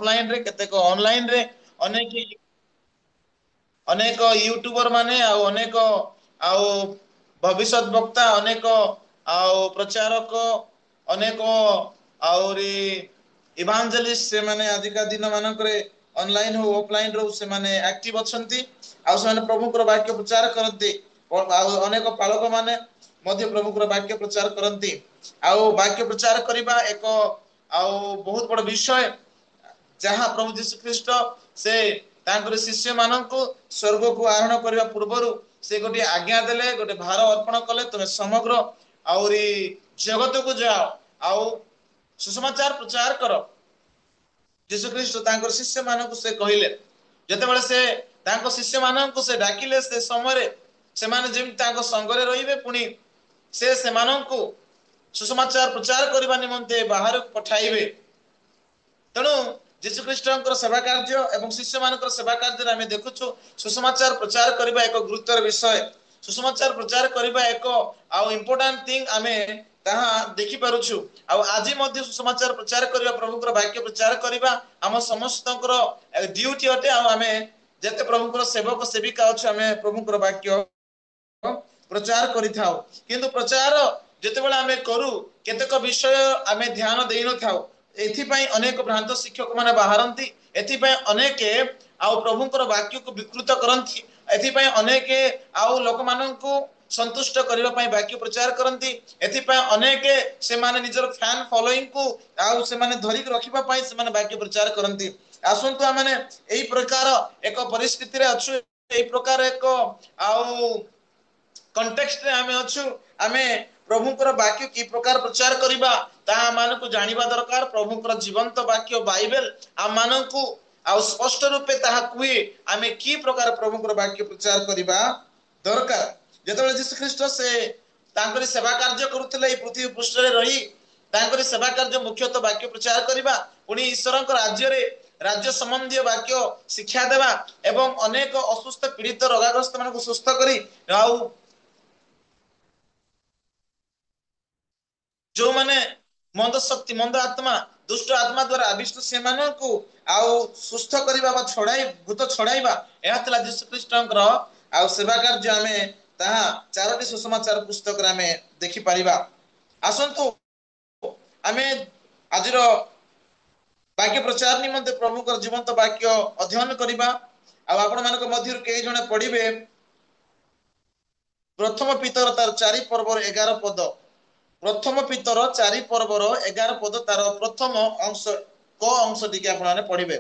Offline ରେ, କେତେକ online ରେ, ଅନେକ ୟୁଟ୍ୟୁବର ମାନେ, ଆଉ ଅନେକ ଆଉ ଭବିଷ୍ୟତ ବକ୍ତା, ଅନେକ ଆଉ ପ୍ରଚାରକ, ଅନେକ ଆହୁରି ଇଭାଞ୍ଜେଲିଷ୍ଟ, ସେମାନେ ଆଜିକା ଦିନ ମାନଙ୍କରେ ଅନଲାଇନ ହଉ ଅଫଲାଇନ ହଉ ସେମାନେ ଆକ୍ଟିଭ ଅଛନ୍ତି ଆଉ ସେମାନେ ପ୍ରଭୁଙ୍କର ବାକ୍ୟ ପ୍ରଚାର କରନ୍ତି। ଆଉ ଅନେକ ପାଳକ ମାନେ ମଧ୍ୟ ପ୍ରଭୁଙ୍କର ବାକ୍ୟ ପ୍ରଚାର କରନ୍ତି। ଆଉ ବାକ୍ୟ ପ୍ରଚାର କରିବା ଏକ ଆଉ ବହୁତ ବଡ ବିଷୟ, ଯାହା ପ୍ରଭୁ ଯୀଶୁ ଖ୍ରୀଷ୍ଟ ସେ ତାଙ୍କର ଶିଷ୍ୟମାନଙ୍କୁ ସ୍ୱର୍ଗକୁ ଆରୋହଣ କରିବା ପୂର୍ବରୁ ସେ ଗୋଟିଏ ଆଜ୍ଞା ଦେଲେ, ଗୋଟେ ଭାର ଅର୍ପଣ କଲେ, ତୁମେ ସମଗ୍ର ଆହୁରି ଜଗତକୁ ଯାଅ ଆଉ ସୁସମାଚାର ପ୍ରଚାର କର। ଯୀଶୁ ଖ୍ରୀଷ୍ଟ ତାଙ୍କର ଶିଷ୍ୟମାନଙ୍କୁ ସେ କହିଲେ, ଯେତେବେଳେ ସେ ତାଙ୍କ ଶିଷ୍ୟମାନଙ୍କୁ ସେ ଡାକିଲେ, ସେ ସମୟରେ ସେମାନେ ଯେମିତି ତାଙ୍କ ସଙ୍ଗରେ ରହିବେ, ପୁଣି ସେ ସେମାନଙ୍କୁ ସୁସମାଚାର ପ୍ରଚାର କରିବା ନିମନ୍ତେ ବାହାରକୁ ପଠାଇବେ। ତେଣୁ ଯୀଶୁଖ୍ରୀଷ୍ଟଙ୍କର ସେବା କାର୍ଯ୍ୟ ଏବଂ ଶିଷ୍ୟମାନଙ୍କର ସେବା କାର୍ଯ୍ୟରେ ଆମେ ଦେଖୁଛୁ ସୁସମାଚାର ପ୍ରଚାର କରିବା ଏକ ଗୁରୁତ୍ୱର ବିଷୟ। ସୁସମାଚାର ପ୍ରଚାର କରିବା ଏକ ଆଉ ଇମ୍ପୋର୍ଟାଣ୍ଟ ଥିଙ୍ଗ, ଆମେ ତାହା ଦେଖିପାରୁଛୁ। ଆଉ ଆଜି ମଧ୍ୟ ସୁସମାଚାର ପ୍ରଚାର କରିବା, ପ୍ରଭୁଙ୍କର ବାକ୍ୟ ପ୍ରଚାର କରିବା ଆମ ସମସ୍ତଙ୍କର ଡ୍ୟୁଟି ଅଟେ। ଆଉ ଆମେ ଯେତେ ପ୍ରଭୁଙ୍କର ସେବକ ସେବିକା ଅଛୁ, ଆମେ ପ୍ରଭୁଙ୍କର ବାକ୍ୟ ପ୍ରଚାର କରିଥାଉ। କିନ୍ତୁ ପ୍ରଚାର ଯେତେବେଳେ ଆମେ କରୁ, କେତେକ ବିଷୟ ଆମେ ଧ୍ୟାନ ଦେଇନଥାଉ। ଏଥିପାଇଁ ଅନେକ ଭ୍ରାନ୍ତ ଶିକ୍ଷକ ମାନେ ବାହାରନ୍ତି, ଏଥିପାଇଁ ଅନେକ ଆଉ ପ୍ରଭୁଙ୍କର ବାକ୍ୟକୁ ବିକୃତ କରନ୍ତି, ଏଥିପାଇଁ ଅନେକ ଆଉ ଲୋକମାନଙ୍କୁ ସନ୍ତୁଷ୍ଟ କରିବା ପାଇଁ ବାକ୍ୟ ପ୍ରଚାର କରନ୍ତି, ଏଥିପାଇଁ ଅନେକ ସେମାନେ ନିଜର ଫ୍ୟାନ ଫଲୋଇଂକୁ ଆଉ ସେମାନେ ଧରିକି ରଖିବା ପାଇଁ ସେମାନେ ବାକ୍ୟ ପ୍ରଚାର କରନ୍ତି। ଆସନ୍ତୁ ଆମେ ଏଇ ପ୍ରକାର ଏକ ପରିସ୍ଥିତିରେ ଅଛୁ, ଏଇ ପ୍ରକାର ଏକ ଆଉ କଣ୍ଟେକ୍ସଟରେ ଆମେ ଅଛୁ। ଆମେ ପ୍ରଭୁଙ୍କର ବାକ୍ୟ କି ପ୍ରକାର ପ୍ରଚାର କରିବା ତାହା ଆମମାନଙ୍କୁ ଜାଣିବା ଦରକାର। ପ୍ରଭୁଙ୍କର ଜୀବନ୍ତ ବାକ୍ୟ ବାଇବେଲ ଆମମାନଙ୍କୁ ଆଉ ସ୍ପଷ୍ଟ ରୂପେ ତାହା କୁହେ ଆମେ କି ପ୍ରକାର ପ୍ରଭୁଙ୍କର ବାକ୍ୟ ପ୍ରଚାର କରିବା ଦରକାର। ଯେତେବେଳେ ଯୀଶୁ ଖ୍ରୀଷ୍ଟ ସେ ତାଙ୍କରି ସେବା କାର୍ଯ୍ୟ କରୁଥିଲେ ଏଇ ପୃଥିବୀ ପୃଷ୍ଠରେ ରହି, ତାଙ୍କରି ସେବା କାର୍ଯ୍ୟ ମୁଖ୍ୟତଃ ବାକ୍ୟ ପ୍ରଚାର କରିବା, ପୁଣି ଈଶ୍ୱରଙ୍କ ରାଜ୍ୟରେ ରାଜ୍ୟ ସମ୍ବନ୍ଧୀୟ ବାକ୍ୟ ଶିକ୍ଷା ଦେବା ଏବଂ ଅନେକ ଅସୁସ୍ଥ ପୀଡ଼ିତ ରୋଗାଗ୍ରସ୍ତ ମାନଙ୍କୁ ସୁସ୍ଥ କରି ଆଉ ଯୋଉମାନେ ମନ୍ଦ ଶକ୍ତି, ମନ୍ଦ ଆତ୍ମା, ଦୁଷ୍ଟ ଆତ୍ମା ଦ୍ୱାରା ଆବିଷ୍ଟ ସେମାନଙ୍କୁ ଆଉ ସୁସ୍ଥ କରିବା ବା ଭୂତ ଛଡାଇବା, ଏହା ଥିଲା ଯୀଶୁ ଖ୍ରୀଷ୍ଟଙ୍କର ଆଉ ସେବା କାର୍ଯ୍ୟ। ଆମେ ତାହା ଚାରୋଟି ସୁସମାଚାର ପୁସ୍ତକରେ ଆମେ ଦେଖିପାରିବା। ଆସନ୍ତୁ ଆମେ ଆଜିର ବାକ୍ୟ ପ୍ରଚାର ନିମନ୍ତେ ପ୍ରଭୁଙ୍କର ଜୀବନ୍ତ ବାକ୍ୟ ଅଧ୍ୟୟନ କରିବା। ଆଉ ଆପଣମାନଙ୍କ ମଧ୍ୟରୁ କେହି ଜଣେ ପଢିବେ ପ୍ରଥମ ପିତର ତାର 4 ପର୍ବର 11 ପଦ। ପ୍ରଥମ ପିତର 4 ପର୍ବର 11 ପଦ ତାର ପ୍ରଥମ ଅଂଶ କ ଅଂଶ ଟିକେ ଆପଣମାନେ ପଢିବେ।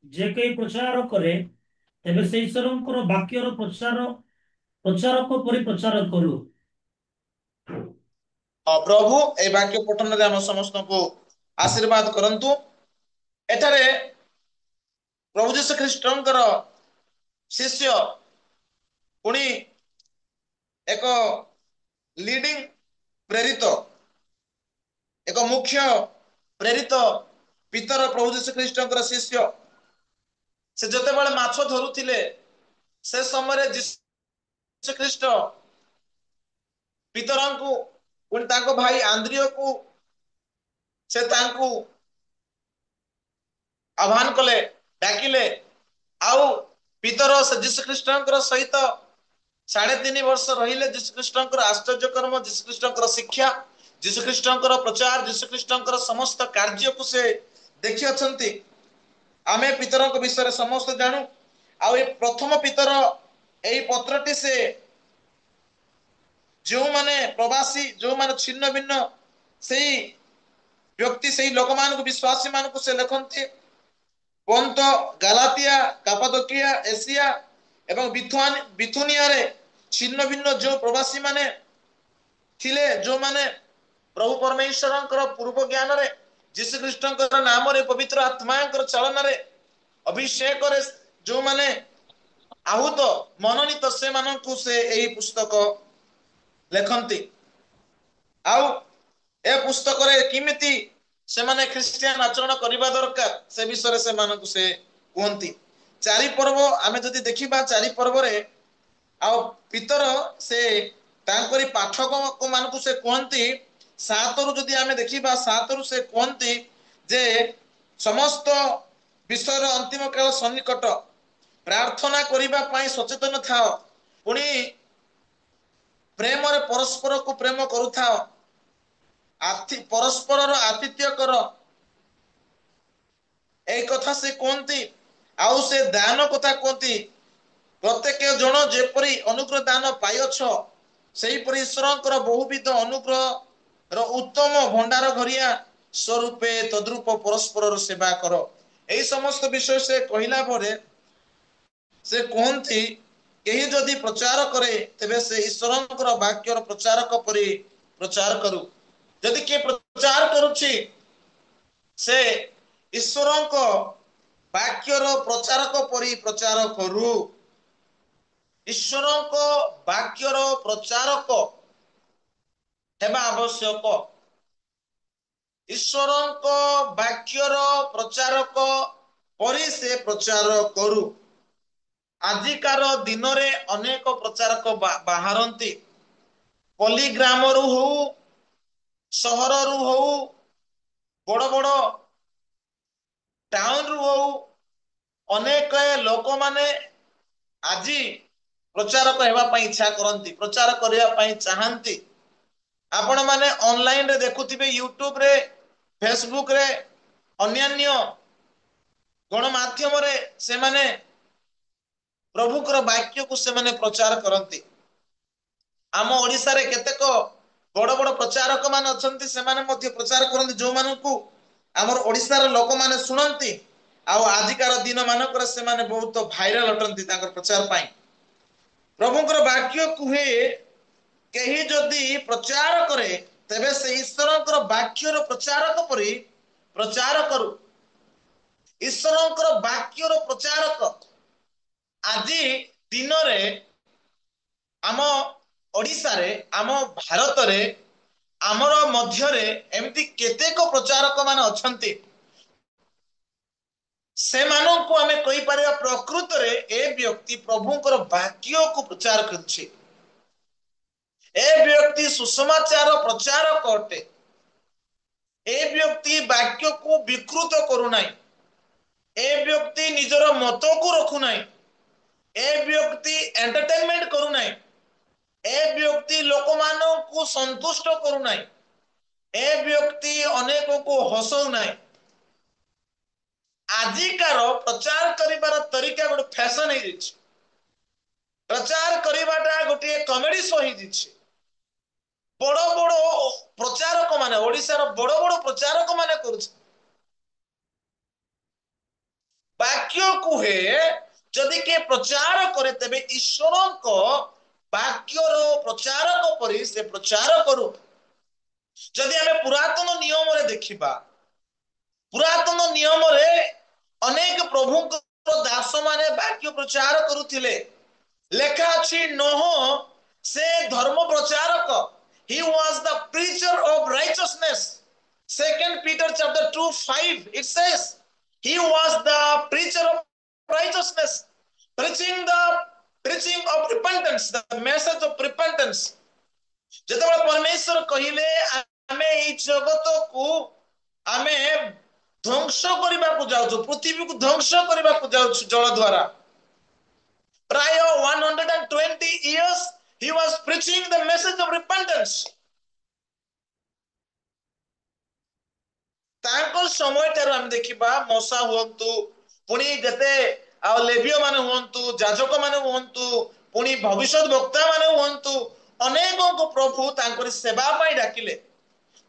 ଯେ କେହି ପ୍ରଚାର କରେ ତେବେ ସେ ଈଶ୍ୱରଙ୍କର ବାକ୍ୟର ପ୍ରଚାରକ ପରି ପ୍ରଚାର କରୁ। ପ୍ରଭୁ ଏଇ ବାକ୍ୟ ପଠନରେ ଆମ ସମସ୍ତଙ୍କୁ ଆଶୀର୍ବାଦ କରନ୍ତୁ। ଏଠାରେ ପ୍ରଭୁ ଯୀଶୁ ଖ୍ରୀଷ୍ଟଙ୍କର ଶିଷ୍ୟ ପୁଣି ଏକ ଲିଡିଂ ପ୍ରେରିତ, ଏକ ମୁଖ୍ୟ ପ୍ରେରିତ ପିତର ପ୍ରଭୁ ଯୀଶୁ ଖ୍ରୀଷ୍ଟଙ୍କର ଶିଷ୍ୟ। ସେ ଯେତେବେଳେ ମାଛ ଧରୁଥିଲେ ସେ ସମୟରେ ଯୀଶୁ ଖ୍ରୀଷ୍ଟ ପିତରଙ୍କୁ ପୁଣି ତାଙ୍କ ଭାଇ ଆନ୍ଦ୍ରିୟକୁ ସେ ତାଙ୍କୁ ଆହ୍ୱାନ କଲେ, ଡାକିଲେ। ଆଉ ପିତର ସେ ଯୀଶୁ ଖ୍ରୀଷ୍ଟଙ୍କର ସହିତ 3.5 ବର୍ଷ ରହିଲେ। ଯୀଶୁ ଖ୍ରୀଷ୍ଟଙ୍କର ଆଶ୍ଚର୍ଯ୍ୟ କର୍ମ, ଯୀଶୁ ଖ୍ରୀଷ୍ଟଙ୍କର ଶିକ୍ଷା, ଯୀଶୁ ଖ୍ରୀଷ୍ଟଙ୍କର ପ୍ରଚାର, ଯୀଶୁ ଖ୍ରୀଷ୍ଟଙ୍କର ସମସ୍ତ କାର୍ଯ୍ୟକୁ ସେ ଦେଖିଅଛନ୍ତି। ଆମେ ପିତରଙ୍କ ବିଷୟରେ ସମସ୍ତେ ଜାଣୁ। ଆଉ ଏ ପ୍ରଥମ ପିତର ଏଇ ପତ୍ରଟି ସେ ଯେଉଁମାନେ ପ୍ରବାସୀ, ଯେଉଁମାନେ ଛିନ୍ନ ଭିନ୍ନ, ସେଇ ବ୍ୟକ୍ତି, ସେଇ ଲୋକମାନଙ୍କୁ, ବିଶ୍ୱାସୀ ମାନଙ୍କୁ ସେ ଲେଖନ୍ତି। ପନ୍ତ, ଗାଲାତିଆ, କାପାଦୋକିଆ, ଏସିଆ ଏବଂ ବିଥୁନିଆରେ ଛିନ୍ନ ଭିନ୍ନ ଯେଉଁ ପ୍ରବାସୀ ମାନେ ଥିଲେ, ଯେଉଁମାନେ ପ୍ରଭୁ ପରମେଶ୍ୱରଙ୍କର ପୂର୍ବ ଜ୍ଞାନରେ ଯୀଶୁ ଖ୍ରୀଷ୍ଟଙ୍କର ନାମରେ ପବିତ୍ର ଆତ୍ମାଙ୍କର ଚାଳନାରେ ଅଭିଷେକରେ ଯେଉଁମାନେ ଆହୁତ ମନୋନୀତ, ସେମାନଙ୍କୁ ସେ ଏହି ପୁସ୍ତକ ଲେଖନ୍ତି। ଆଉ ଏ ପୁସ୍ତକରେ କେମିତି ସେମାନେ ଖ୍ରୀଷ୍ଟିଆନ ଆଚରଣ କରିବା ଦରକାର ସେ ବିଷୟରେ ସେମାନଙ୍କୁ ସେ କୁହନ୍ତି। 4 ପର୍ବ ଆମେ ଯଦି ଦେଖିବା, 4 ପର୍ବରେ ଆଉ ପିତର ସେ ତାଙ୍କରି ପାଠକ ମାନଙ୍କୁ ସେ କୁହନ୍ତି, 7ରୁ ଯଦି ଆମେ ଦେଖିବା, 7ରୁ ସେ କୁହନ୍ତି ଯେ ସମସ୍ତ ବିଷୟର ଅନ୍ତିମ କାଳ ସନ୍ନିକଟ, ପ୍ରାର୍ଥନା କରିବା ପାଇଁ ସଚେତନ ଥାଅ, ପୁଣି ପ୍ରେମରେ ପରସ୍ପରକୁ ପ୍ରେମ କରୁଥାଅ, ପରସ୍ପରର ଆତିଥ୍ୟ କର। ଏଇ କଥା ସେ କୁହନ୍ତି। ଆଉ ସେ ଦାନ କଥା କୁହନ୍ତି, ପ୍ରତ୍ୟେକ ଜଣ ଯେପରି ଅନୁଗ୍ରହ ଦାନ ପାଇଅଛ ସେହିପରି ଈଶ୍ୱରଙ୍କର ବହୁବିଧ ଅନୁଗ୍ରହର ଉତ୍ତମ ଭଣ୍ଡାର ଘରିଆ ସ୍ୱରୂପେ ତଦ୍ରୂପ ପରସ୍ପରର ସେବା କର। ଏଇ ସମସ୍ତ ବିଷୟ ସେ କହିଲା ପରେ ସେ କୁହନ୍ତି, କେହି ଯଦି ପ୍ରଚାର କରେ ତେବେ ସେ ଈଶ୍ୱରଙ୍କର ବାକ୍ୟର ପ୍ରଚାରକ ପରି ପ୍ରଚାର କରୁ। ଯଦି କିଏ ପ୍ରଚାର କରୁଛି ସେ ଈଶ୍ୱରଙ୍କ ବାକ୍ୟର ପ୍ରଚାରକ ପରି ପ୍ରଚାର କରୁ। ଈଶ୍ୱରଙ୍କ ବାକ୍ୟର ପ୍ରଚାରକ ହେବା ଆବଶ୍ୟକ। ଈଶ୍ୱରଙ୍କ ବାକ୍ୟର ପ୍ରଚାରକ ପରି ସେ ପ୍ରଚାର କରୁ। ଆଜିକାର ଦିନରେ ଅନେକ ପ୍ରଚାରକ ବାହାରନ୍ତି, ପଲ୍ଲୀଗ୍ରାମରୁ ହଉ, ସହରରୁ ହଉ, ବଡ ବଡ ଟାଉନରୁ ହଉ, ଅନେକ ଲୋକମାନେ ଆଜି ପ୍ରଚାରକ ହେବା ପାଇଁ ଇଚ୍ଛା କରନ୍ତି, ପ୍ରଚାର କରିବା ପାଇଁ ଚାହାନ୍ତି। ଆପଣମାନେ ଅନଲାଇନରେ ଦେଖୁଥିବେ, ୟୁଟ୍ୟୁବରେ, ଫେସବୁକରେ, ଅନ୍ୟାନ୍ୟ ଗଣମାଧ୍ୟମରେ ସେମାନେ ପ୍ରଭୁଙ୍କର ବାକ୍ୟକୁ ସେମାନେ ପ୍ରଚାର କରନ୍ତି। ଆମ ଓଡ଼ିଶାରେ କେତେକ ବଡ ବଡ ପ୍ରଚାରକ ମାନେ ଅଛନ୍ତି, ସେମାନେ ମଧ୍ୟ ପ୍ରଚାର କରନ୍ତି, ଯୋଉମାନଙ୍କୁ ଆମର ଓଡ଼ିଶାର ଲୋକମାନେ ଶୁଣନ୍ତି। ଆଉ ଆଜିକାର ଦିନ ମାନଙ୍କରେ ସେମାନେ ବହୁତ ଭାଇରାଲ ଅଟନ୍ତି ତାଙ୍କର ପ୍ରଚାର ପାଇଁ। ପ୍ରଭୁଙ୍କର ବାକ୍ୟ କୁହେ, କେହି ଯଦି ପ୍ରଚାର କରେ ତେବେ ସେ ଈଶ୍ୱରଙ୍କର ବାକ୍ୟର ପ୍ରଚାରକ ପରି ପ୍ରଚାର କରୁ। ଈଶ୍ୱରଙ୍କର ବାକ୍ୟର ପ୍ରଚାରକ ଆଜି ଦିନରେ ଆମ ଓଡ଼ିଶାରେ, ଆମ ଭାରତରେ, ଆମର ମଧ୍ୟରେ ଏମିତି କେତେକ ପ୍ରଚାରକ ମାନେ ଅଛନ୍ତି, ସେମାନଙ୍କୁ ଆମେ କହିପାରିବା ପ୍ରକୃତରେ ଏ ବ୍ୟକ୍ତି ପ୍ରଭୁଙ୍କର ବାକ୍ୟକୁ ପ୍ରଚାର କରୁଛି, ଏ ବ୍ୟକ୍ତି ସୁସମାଚାର ପ୍ରଚାରକ ଅଟେ, ଏ ବ୍ୟକ୍ତି ବାକ୍ୟକୁ ବିକୃତ କରୁନାହିଁ, ଏ ବ୍ୟକ୍ତି ନିଜର ମତକୁ ରଖୁନାହିଁ, ଏ ବ୍ୟକ୍ତି ଏଣ୍ଟରଟେନମେଣ୍ଟ କରୁନାହିଁ, ଏ ବ୍ୟକ୍ତି ଲୋକମାନଙ୍କୁ ସନ୍ତୁଷ୍ଟ କରୁନାହିଁ, ଏ ବ୍ୟକ୍ତି ଅନେକକୁ ହସଉନାହିଁ। ଆଜିକାର ପ୍ରଚାର କରିବାର ତରିକା ଗୋଟେ ଫ୍ୟାସନ ହେଇଯାଇଛି। ପ୍ରଚାର କରିବାଟା ଗୋଟିଏ କମେଡି ଶୋ ହେଇଯାଇଛି। ବଡ ବଡ ପ୍ରଚାରକ ମାନେ, ଓଡ଼ିଶାର ବଡ ବଡ ପ୍ରଚାରକ ମାନେ କରୁଛନ୍ତି। ବାକ୍ୟ କୁହେ, ଯଦି କିଏ ପ୍ରଚାର କରେ ତେବେ ଈଶ୍ୱରଙ୍କ ବାକ୍ୟର ପ୍ରଚାରକ ପରି ସେ ପ୍ରଚାର କରୁ। ଯଦି ଆମେ ପୁରାତନ ନିୟମରେ ଦେଖିବା, ପୁରାତନ ନିୟମରେ ଅନେକ ପ୍ରଭୁଙ୍କ ଦାସମାନେ ବାକ୍ୟ ପ୍ରଚାର କରୁଥିଲେ। ଲେଖା ଅଛି, ନୋହ ସେ ଧର୍ମ ପ୍ରଚାରକ, he was the preacher of righteousness. 2 Peter chapter 2:5, it says he was the preacher of righteousness, preaching the preaching of repentance, the message of repentance. ଯେତେବେଳେ ପରମେଶ୍ୱର କହିଲେ ଆମେ ଏଇ ଜଗତକୁ ଆମେ ଧ୍ୱଂସ କରିବାକୁ ଯାଉଛୁ, ପୃଥିବୀକୁ ଧ୍ୱଂସ କରିବାକୁ ଯାଉଛୁ ଜଳ ଦ୍ୱାରା, ପ୍ରାୟ 120 years he was preaching the message of repentance. ତାଙ୍କ ସମୟଠାରୁ ଆମେ ଦେଖିବା ମୋଶା ହୁଅନ୍ତୁ, ପୁଣି ଯେତେ ଆଉ ଲେବୀୟ ମାନେ ହୁଅନ୍ତୁ, ଯାଜକ ମାନେ ହୁଅନ୍ତୁ, ପୁଣି ଭବିଷ୍ୟତ ବକ୍ତା ମାନେ ହୁଅନ୍ତୁ, ଅନେକଙ୍କୁ ପ୍ରଭୁ ତାଙ୍କରି ସେବା ପାଇଁ ଡାକିଲେ,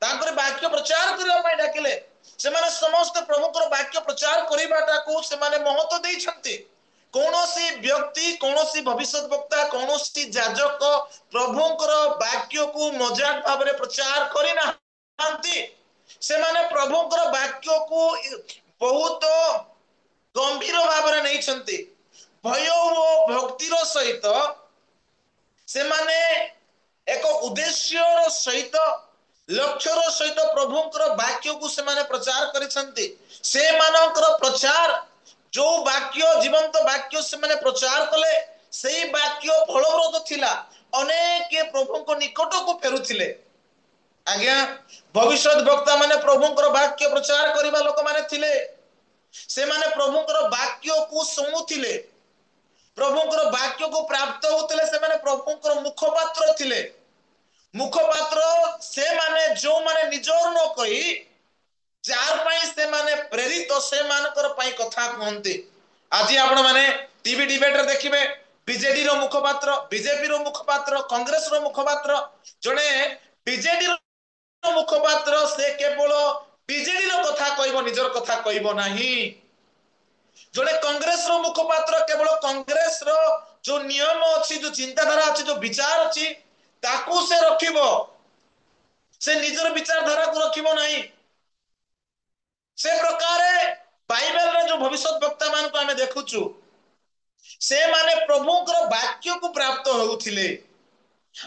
ତାଙ୍କରି ବାକ୍ୟ ପ୍ରଚାର କରିବା ପାଇଁ ଡାକିଲେ। ସେମାନେ ସମସ୍ତେ ପ୍ରଭୁଙ୍କର ବାକ୍ୟ ପ୍ରଚାର କରିବାଟାକୁ ସେମାନେ ମହତ୍ଵ ଦେଇଛନ୍ତି। କୌଣସି ବ୍ୟକ୍ତି, କୌଣସି ଭବିଷ୍ୟତ ବକ୍ତା, କୌଣସି ଯାଜକ ପ୍ରଭୁଙ୍କର ବାକ୍ୟକୁ ମଜାକ ଭାବରେ ପ୍ରଚାର କରିନାହାନ୍ତି। ସେମାନେ ପ୍ରଭୁଙ୍କର ବାକ୍ୟକୁ ବହୁତ ଗମ୍ଭୀର ଭାବରେ ନେଇଛନ୍ତି। ଭୟ ଓ ଭକ୍ତିର ସହିତ ସେମାନେ ଏକ ଉଦ୍ଦେଶ୍ୟର ସହିତ, ଲକ୍ଷ୍ୟର ସହିତ ପ୍ରଭୁଙ୍କର ବାକ୍ୟକୁ ସେମାନେ ପ୍ରଚାର କରିଛନ୍ତି। ସେମାନଙ୍କର ପ୍ରଚାର, ଯୋଉ ବାକ୍ୟ, ଜୀବନ୍ତ ବାକ୍ୟ ସେମାନେ ପ୍ରଚାର କଲେ, ସେଇ ବାକ୍ୟ ଫଳପ୍ରଦ ଥିଲା। ଅନେକ ପ୍ରଭୁଙ୍କ ନିକଟକୁ ଫେରୁଥିଲେ। ଆଜ୍ଞା, ଭବିଷ୍ୟତ ବକ୍ତା ମାନେ ପ୍ରଭୁଙ୍କର ବାକ୍ୟ ପ୍ରଚାର କରିବା ଲୋକମାନେ ଥିଲେ। ସେମାନେ ପ୍ରଭୁଙ୍କର ବାକ୍ୟକୁ ଶୁଣୁଥିଲେ, ପ୍ରଭୁଙ୍କର ବାକ୍ୟକୁ ପ୍ରାପ୍ତ ହଉଥିଲେ। ସେମାନେ ପ୍ରଭୁଙ୍କର ମୁଖପାତ୍ର ଥିଲେ। ମୁଖପାତ୍ର ସେମାନେ ଯୋଉମାନେ ନିଜର ନ କହି ଯାହାର ପାଇଁ ସେମାନେ ପ୍ରେରିତ, ସେମାନଙ୍କର ପାଇଁ କଥା କୁହନ୍ତି। ଆଜି ଆପଣ ମାନେ ଟିଭି ଡିବେଟରେ ଦେଖିବେ, ବିଜେଡି ର ମୁଖପାତ୍ର, ବିଜେପି ର ମୁଖପାତ୍ର, କଂଗ୍ରେସ ର ମୁଖପାତ୍ର। ଜଣେ ବିଜେଡି ର ମୁଖପାତ୍ର ସେ କେବଳ ବିଜେଡି ର କଥା କହିବ, ନିଜର କଥା କହିବ ନାହିଁ। ଜଣେ କଂଗ୍ରେସ ର ମୁଖପାତ୍ର କେବଳ କଂଗ୍ରେସ ର ଯୋଉ ନିୟମ ଅଛି, ଯୋଉ ଚିନ୍ତାଧାରା ଅଛି, ଯୋଉ ବିଚାର ଅଛି, ତାକୁ ସେ ରଖିବ। ସେ ନିଜର ବିଚାରଧାରାକୁ ରଖିବ ନାହିଁ। ସେ ପ୍ରକାରେ ବାଇବେଲରେ ଯୋଉ ଭବିଷ୍ୟତ ବକ୍ତା ମାନଙ୍କୁ ଆମେ ଦେଖୁଛୁ, ସେମାନେ ପ୍ରଭୁଙ୍କର ବାକ୍ୟକୁ ପ୍ରାପ୍ତ ହେଉଥିଲେ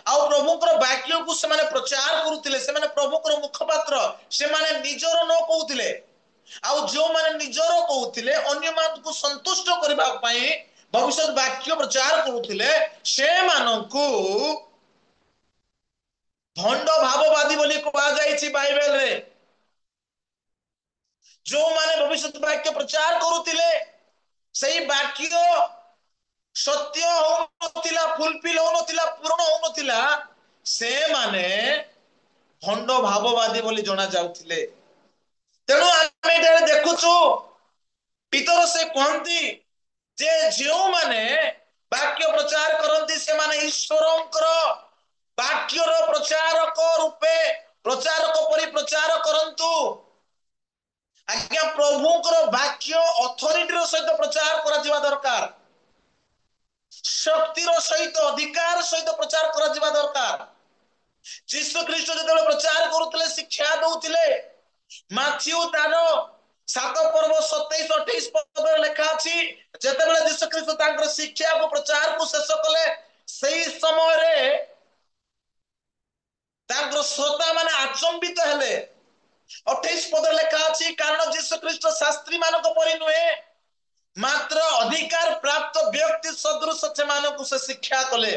ଆଉ ପ୍ରଭୁଙ୍କର ବାକ୍ୟକୁ ସେମାନେ ପ୍ରଚାର କରୁଥିଲେ। ସେମାନେ ପ୍ରଭୁଙ୍କର ମୁଖପାତ୍ର, ସେମାନେ ନିଜର ନ କହୁଥିଲେ। ଆଉ ଯୋଉମାନେ ନିଜର କହୁଥିଲେ, ଅନ୍ୟମାନଙ୍କୁ ସନ୍ତୁଷ୍ଟ କରିବା ପାଇଁ ଭବିଷ୍ୟତ ବାକ୍ୟ ପ୍ରଚାର କରୁଥିଲେ, ସେମାନଙ୍କୁ ଭଣ୍ଡ ଭାବବାଦୀ ବୋଲି କୁହାଯାଇଛି ବାଇବେଲରେ। ଯୋଉମାନେ ଭବିଷ୍ୟତ ବାକ୍ୟ ପ୍ରଚାର କରୁଥିଲେ, ସେଇ ବାକ୍ୟ ସତ୍ୟ ହଉନଥିଲା, ଫୁଲଫିଲ ହଉନଥିଲା, ପୂରଣ ହଉନଥିଲା, ସେମାନେ ଭଣ୍ଡ ଭାବବାଦୀ ବୋଲି ଜଣା ଯାଉଥିଲେ। ତେଣୁ ଆମେ ଏଠାରେ ଦେଖୁଛୁ ପିତର ସେ କୁହନ୍ତି ଯେ ଯେଉଁମାନେ ବାକ୍ୟ ପ୍ରଚାର କରନ୍ତି ସେମାନେ ଈଶ୍ୱରଙ୍କର ବାକ୍ୟର ପ୍ରଚାରକ ରୂପେ, ପ୍ରଚାରକ ପରି ପ୍ରଚାର କରନ୍ତୁ। ଆଜ୍ଞା, ପ୍ରଭୁଙ୍କର ବାକ୍ୟ ଅଥରିଟିର ସହିତ ପ୍ରଚାର କରାଯିବା ଦରକାର, ଶକ୍ତିର ସହିତ, ଅଧିକାର ସହିତ ପ୍ରଚାର କରାଯିବା ଦରକାର। ଯୀଶୁ ଖ୍ରୀଷ୍ଟ ଯେତେବେଳେ ପ୍ରଚାର କରୁଥିଲେ, ଶିକ୍ଷା ଦଉଥିଲେ, ମାଥିଉ ତାର 7 ପର୍ବ 27-28 ପଦରେ ଲେଖା ଅଛି, ଯେତେବେଳେ ଯୀଶୁ ଖ୍ରୀଷ୍ଟ ତାଙ୍କର ଶିକ୍ଷାକୁ ପ୍ରଚାରକୁ ଶେଷ କଲେ, ସେଇ ସମୟରେ ତାଙ୍କର ଶ୍ରୋତା ମାନେ ଆଚମ୍ବିତ ହେଲେ। 28 ପଦରେ ଲେଖା ଅଛି, କାରଣ ଯୀଶୁ ଖ୍ରୀଷ୍ଟ ଶାସ୍ତ୍ରୀ ମାନଙ୍କ ପରି ନୁହେଁ, ମାତ୍ର ଅଧିକାର ପ୍ରାପ୍ତ ବ୍ୟକ୍ତି ସଦୃଶ ସେମାନଙ୍କୁ ସେ ଶିକ୍ଷା କଲେ,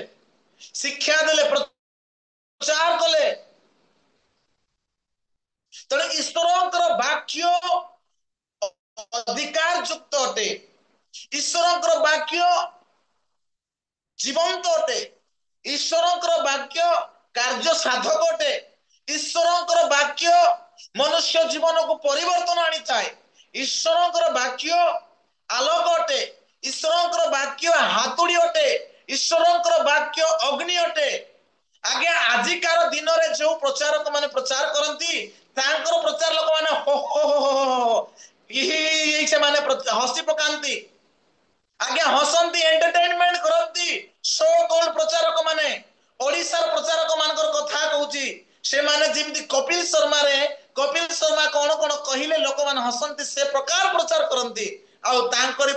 ଶିକ୍ଷା ଦେଲେ, ପ୍ରଚାର କଲେ। ତେଣୁ ଈଶ୍ୱରଙ୍କର ବାକ୍ୟ ଅଧିକାର ଯୁକ୍ତ ଅଟେ, ଈଶ୍ୱରଙ୍କର ବାକ୍ୟ ଜୀବନ୍ତ ଅଟେ, ଈଶ୍ୱରଙ୍କର ବାକ୍ୟ କାର୍ଯ୍ୟ ସାଧକ ଅଟେ, ଈଶ୍ୱରଙ୍କର ବାକ୍ୟ ମନୁଷ୍ୟ ଜୀବନକୁ ପରିବର୍ତ୍ତନ ଆଣିଥାଏ, ଈଶ୍ୱରଙ୍କର ବାକ୍ୟ ଆଲୋକ ଅଟେ, ଈଶ୍ୱରଙ୍କର ବାକ୍ୟ ହାତୁଡ଼ି ଅଟେ, ଈଶ୍ୱରଙ୍କର ବାକ୍ୟ ଅଗ୍ନି ଅଟେ। ଆଜ୍ଞା, ଆଜିକାର ଦିନରେ ଯୋଉ ପ୍ରଚାରକ ମାନେ ପ୍ରଚାର କରନ୍ତି, ତାଙ୍କର ପ୍ରଚାର ଲୋକମାନେ ହୋ ହୋ ହୋ ହୋ ହୋ ହୋ, ହି, ହି, ହି, ହି, ସେମାନେ ହସି ପକାନ୍ତି। ଆଜ୍ଞା, ହସନ୍ତି, ଏଣ୍ଟରଟେନମେଣ୍ଟ କରନ୍ତି। ସୋ କଲ୍ଡ ପ୍ରଚାରକ ମାନେ, ଓଡିଶାର ପ୍ରଚାରକ ମାନଙ୍କର କଥା କହୁଛି, ସେମାନେ ଯେମିତି କପିଲ ଶର୍ମାରେ କପିଲ ଶର୍ମା କଣ କଣ କହିଲେ ଲୋକମାନେ ହସନ୍ତି, ସେ ପ୍ରକାର ପ୍ରଚାର କରନ୍ତି। ଆଉ ତାଙ୍କରି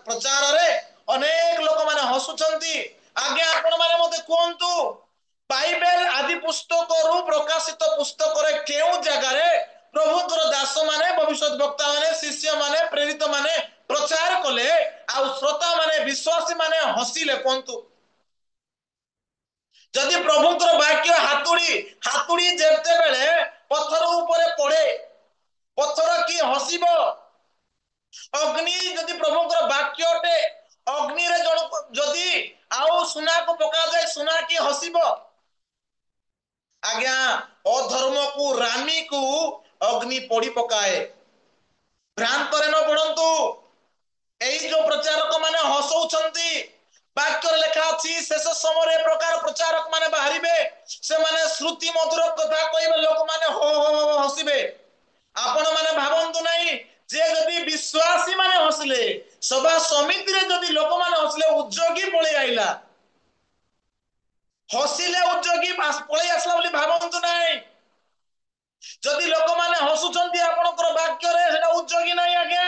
ପ୍ରଚାରରେ ଅନେକ ଲୋକମାନେ ହସୁଛନ୍ତି। ଆଜ୍ଞା, ଆପଣ ମାନେ ମତେ କୁହନ୍ତୁ, ବାଇବେଲ ଆଦି ପୁସ୍ତକରୁ ପ୍ରକାଶିତ ପୁସ୍ତକରେ କେଉଁ ଜାଗାରେ ପ୍ରଭୁଙ୍କର ଦାସ ମାନେ, ଭବିଷ୍ୟତ ବକ୍ତା ମାନେ, ଶିଷ୍ୟ ମାନେ, ପ୍ରେରିତ ମାନେ ପ୍ରଚାର କଲେ ଆଉ ଶ୍ରୋତା ମାନେ, ବିଶ୍ୱାସୀ ମାନେ ହସିଲେ? କୁହନ୍ତୁ। ଯଦି ପ୍ରଭୁଙ୍କର ବାକ୍ୟ ହାତୁଡ଼ି, ହାତୁଡ଼ି ଯେତେବେଳେ ପଥର ଉପରେ ପଡେ, ପଥର କି ହସିବ? ଅଗ୍ନି ଯଦି ପ୍ରଭୁଙ୍କର ବାକ୍ୟ ଅଟେ, ଅଗ୍ନିରେ ଜଣକୁ ଯଦି ଆଉ ସୁନାକୁ ପକାଯାଏ, ସୁନା କି ହସିବ? ଆଜ୍ଞା, ଅଧର୍ମକୁ, ରାମୀକୁ ଅଗ୍ନି ପୋଡି ପକାଏ। ଭ୍ରାନ୍ତରେ ନ ପଡନ୍ତୁ। ଏଇ ଯୋଉ ପ୍ରଚାରକ ମାନେ ହସଉଛନ୍ତି, ବାକ୍ୟରେ ଲେଖା ଅଛି ଶେଷ ସମୟରେ ଏ ପ୍ରକାର ପ୍ରଚାରକ ମାନେ ବାହାରିବେ, ସେମାନେ ଶ୍ରୁତି ମଧୁର କଥା କହିବେ, ଲୋକମାନେ ହୋ ହୋ ହୋ ହସିବେ। ଆପଣ ମାନେ ଭାବନ୍ତୁ ନାହିଁ ଯେ ଯଦି ବିଶ୍ୱାସୀ ମାନେ ହସିଲେ, ସଭା ସମିତିରେ ଯଦି ଲୋକମାନେ ହସିଲେ, ଉଦ୍ଯୋଗୀ ପଳେଇ ଆଇଲା, ହସିଲେ ଉଦ୍ଯୋଗୀ ପଳେଇ ଆସିଲା ବୋଲି ଭାବନ୍ତୁ ନାହିଁ। ଯଦି ଲୋକମାନେ ହସୁଛନ୍ତି ଆପଣଙ୍କର ବାକ୍ୟରେ, ସେଟା ଉଦ୍ଯୋଗୀ ନାହିଁ ଆଜ୍ଞା।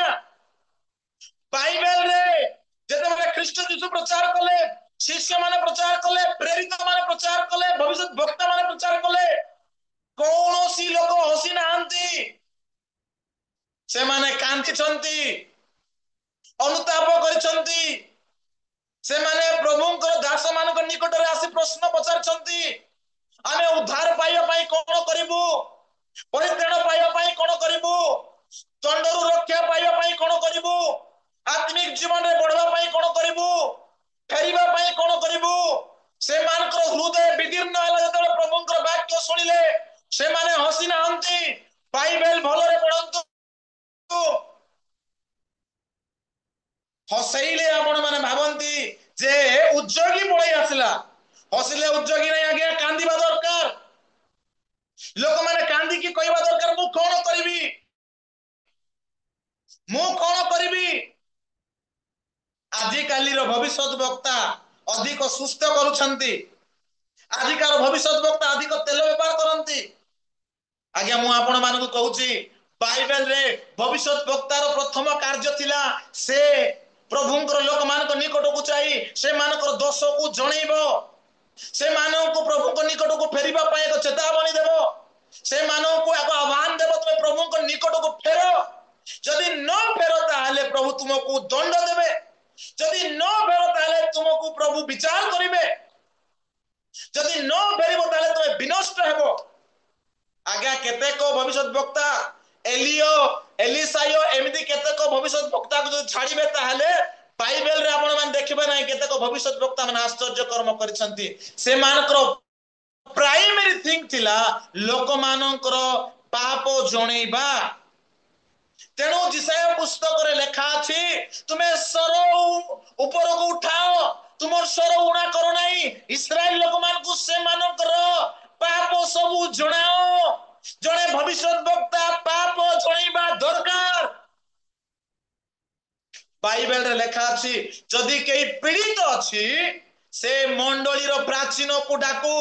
ବାଇବେଲରେ ଯେତେବେଳେ ଖ୍ରୀଷ୍ଟ ଯୀଶୁ ପ୍ରଚାର କଲେ, ଶିଷ୍ୟମାନେ ପ୍ରଚାର କଲେ, ପ୍ରେରିତ ମାନେ ପ୍ରଚାର କଲେ, ଭବିଷ୍ୟତ ବକ୍ତା ମାନେ ପ୍ରଚାର କଲେ, କୌଣସି ଲୋକ ହସି ନାହାନ୍ତି। ସେମାନେ କାନ୍ଦିଛନ୍ତି, ଅନୁତାପ କରିଛନ୍ତି, ସେମାନେ ପ୍ରଭୁଙ୍କର ଦାସ ମାନଙ୍କ ନିକଟରେ ଆସି ପ୍ରଶ୍ନ ପଚାରିଛନ୍ତି ଆମେ ଉଦ୍ଧାର ପାଇବା ପାଇଁ କଣ କରିବୁ, ପରିତ୍ରାଣ ପାଇବା ପାଇଁ କଣ କରିବୁ, ଦଣ୍ଡରୁ ରକ୍ଷା ପାଇବା ପାଇଁ କଣ କରିବୁ, ଆତ୍ମିକ ଜୀବନରେ ବଢିବା ପାଇଁ କଣ କରିବୁ, ଫେରିବା ପାଇଁ କଣ କରିବୁ। ସେମାନଙ୍କର ହୃଦୟ ବିଦୀର୍ଣ୍ଣ ହେଲା ଯେତେବେଳେ ପ୍ରଭୁଙ୍କର ବାକ୍ୟ ଶୁଣିଲେ। ସେମାନେ ହସି ନାହାନ୍ତି। ବାଇବେଲ ଭଲରେ ପଢନ୍ତୁ। ହସେଇଲେ ଆପଣ ମାନେ ଭାବନ୍ତି ଯେ ଉଦ୍ଯୋଗୀ ପଳେଇ ଆସିଲା। ହସିଲେ ଉଦ୍ଯୋଗୀ ନାଇଁ ଆଜ୍ଞା, କାନ୍ଦିବା ଦରକାର। ଲୋକମାନେ କାନ୍ଦିକି କହିବା ଦରକାର, ମୁଁ କଣ କରିବି, ମୁଁ କଣ କରିବି। ଆଜିକାଲିର ଭବିଷ୍ୟତ ବକ୍ତା ଅଧିକ ସୁସ୍ଥ କରୁଛନ୍ତି। ଆଜିକାର ଭବିଷ୍ୟତ ବକ୍ତା ଅଧିକ ତେଲ ବେପାର କରନ୍ତି। ଆଜ୍ଞା ମୁଁ ଆପଣ ମାନଙ୍କୁ କହୁଛି, ବାଇବେଲରେ ଭବିଷ୍ୟତ ବକ୍ତାର ପ୍ରଥମ କାର୍ଯ୍ୟ ଥିଲା ସେ ପ୍ରଭୁଙ୍କର ଲୋକମାନଙ୍କ ନିକଟକୁ ଯାଇ ସେମାନଙ୍କର ଦୋଷକୁ ଜଣେଇବ, ସେମାନଙ୍କୁ ପ୍ରଭୁଙ୍କ ନିକଟକୁ ଫେରିବା ପାଇଁ ଏକ ଚେତାବନୀ ଦେବ, ସେମାନଙ୍କୁ ଏକ ଆହ୍ୱାନ ଦେବ, ତୁମେ ପ୍ରଭୁଙ୍କ ନିକଟକୁ ଫେର। ଯଦି ନ ଫେର ତାହେଲେ ପ୍ରଭୁ ତୁମକୁ ଦଣ୍ଡ ଦେବେ, ଯଦି ନ ଫେର ତାହେଲେ ତୁମକୁ ପ୍ରଭୁ ବିଚାର କରିବେ, ଯଦି ନ ଫେରିବ ତାହେଲେ ତୁମେ ବିନଷ୍ଟ ହେବ। ଆଜ୍ଞା କେତେକ ଭବିଷ୍ୟତ ବକ୍ତା ଏଲିୟ, ଏଲିସାଇୟ, ଏମିତି କେତେକ ଭବିଷ୍ୟତ ବକ୍ତାକୁ ଯଦି ଛାଡ଼ିବେ ତାହେଲେ ବାଇବେଲରେ ଆପଣମାନେ ଦେଖିବେ ନାହିଁ କେତେକ ଭବିଷ୍ୟତ ବକ୍ତା ମାନେ ଆଶ୍ଚର୍ଯ୍ୟ କର୍ମ କରିଛନ୍ତି। ସେମାନଙ୍କର ପ୍ରାଇମେରୀ ଥିଙ୍ଗ ଥିଲା ଲୋକମାନଙ୍କର ପାପ ଜଣେଇବା। ତେଣୁ ଯିଶାଇୟ ପୁସ୍ତକରେ ଲେଖା ଅଛି, ତୁମେ ସ୍ୱର ଉପରକୁ ଉଠାଅ, ତୁମର ସ୍ୱର ଊଣା କର ନାହିଁ, ଇସ୍ରାଏଲ ଲୋକମାନଙ୍କୁ ସେମାନଙ୍କର ପାପ ସବୁ ଜଣାଅ। ଜଣେ ଭବିଷ୍ୟତ ବକ୍ତା ପାପ ଜଣେଇବା ଦରକାର। ବାଇବେଲରେ ଲେଖା ଅଛି, ଯଦି କେହି ପୀଡ଼ିତ ଅଛି ସେ ମଣ୍ଡଳୀର ପ୍ରାଚୀନକୁ ଡାକୁ।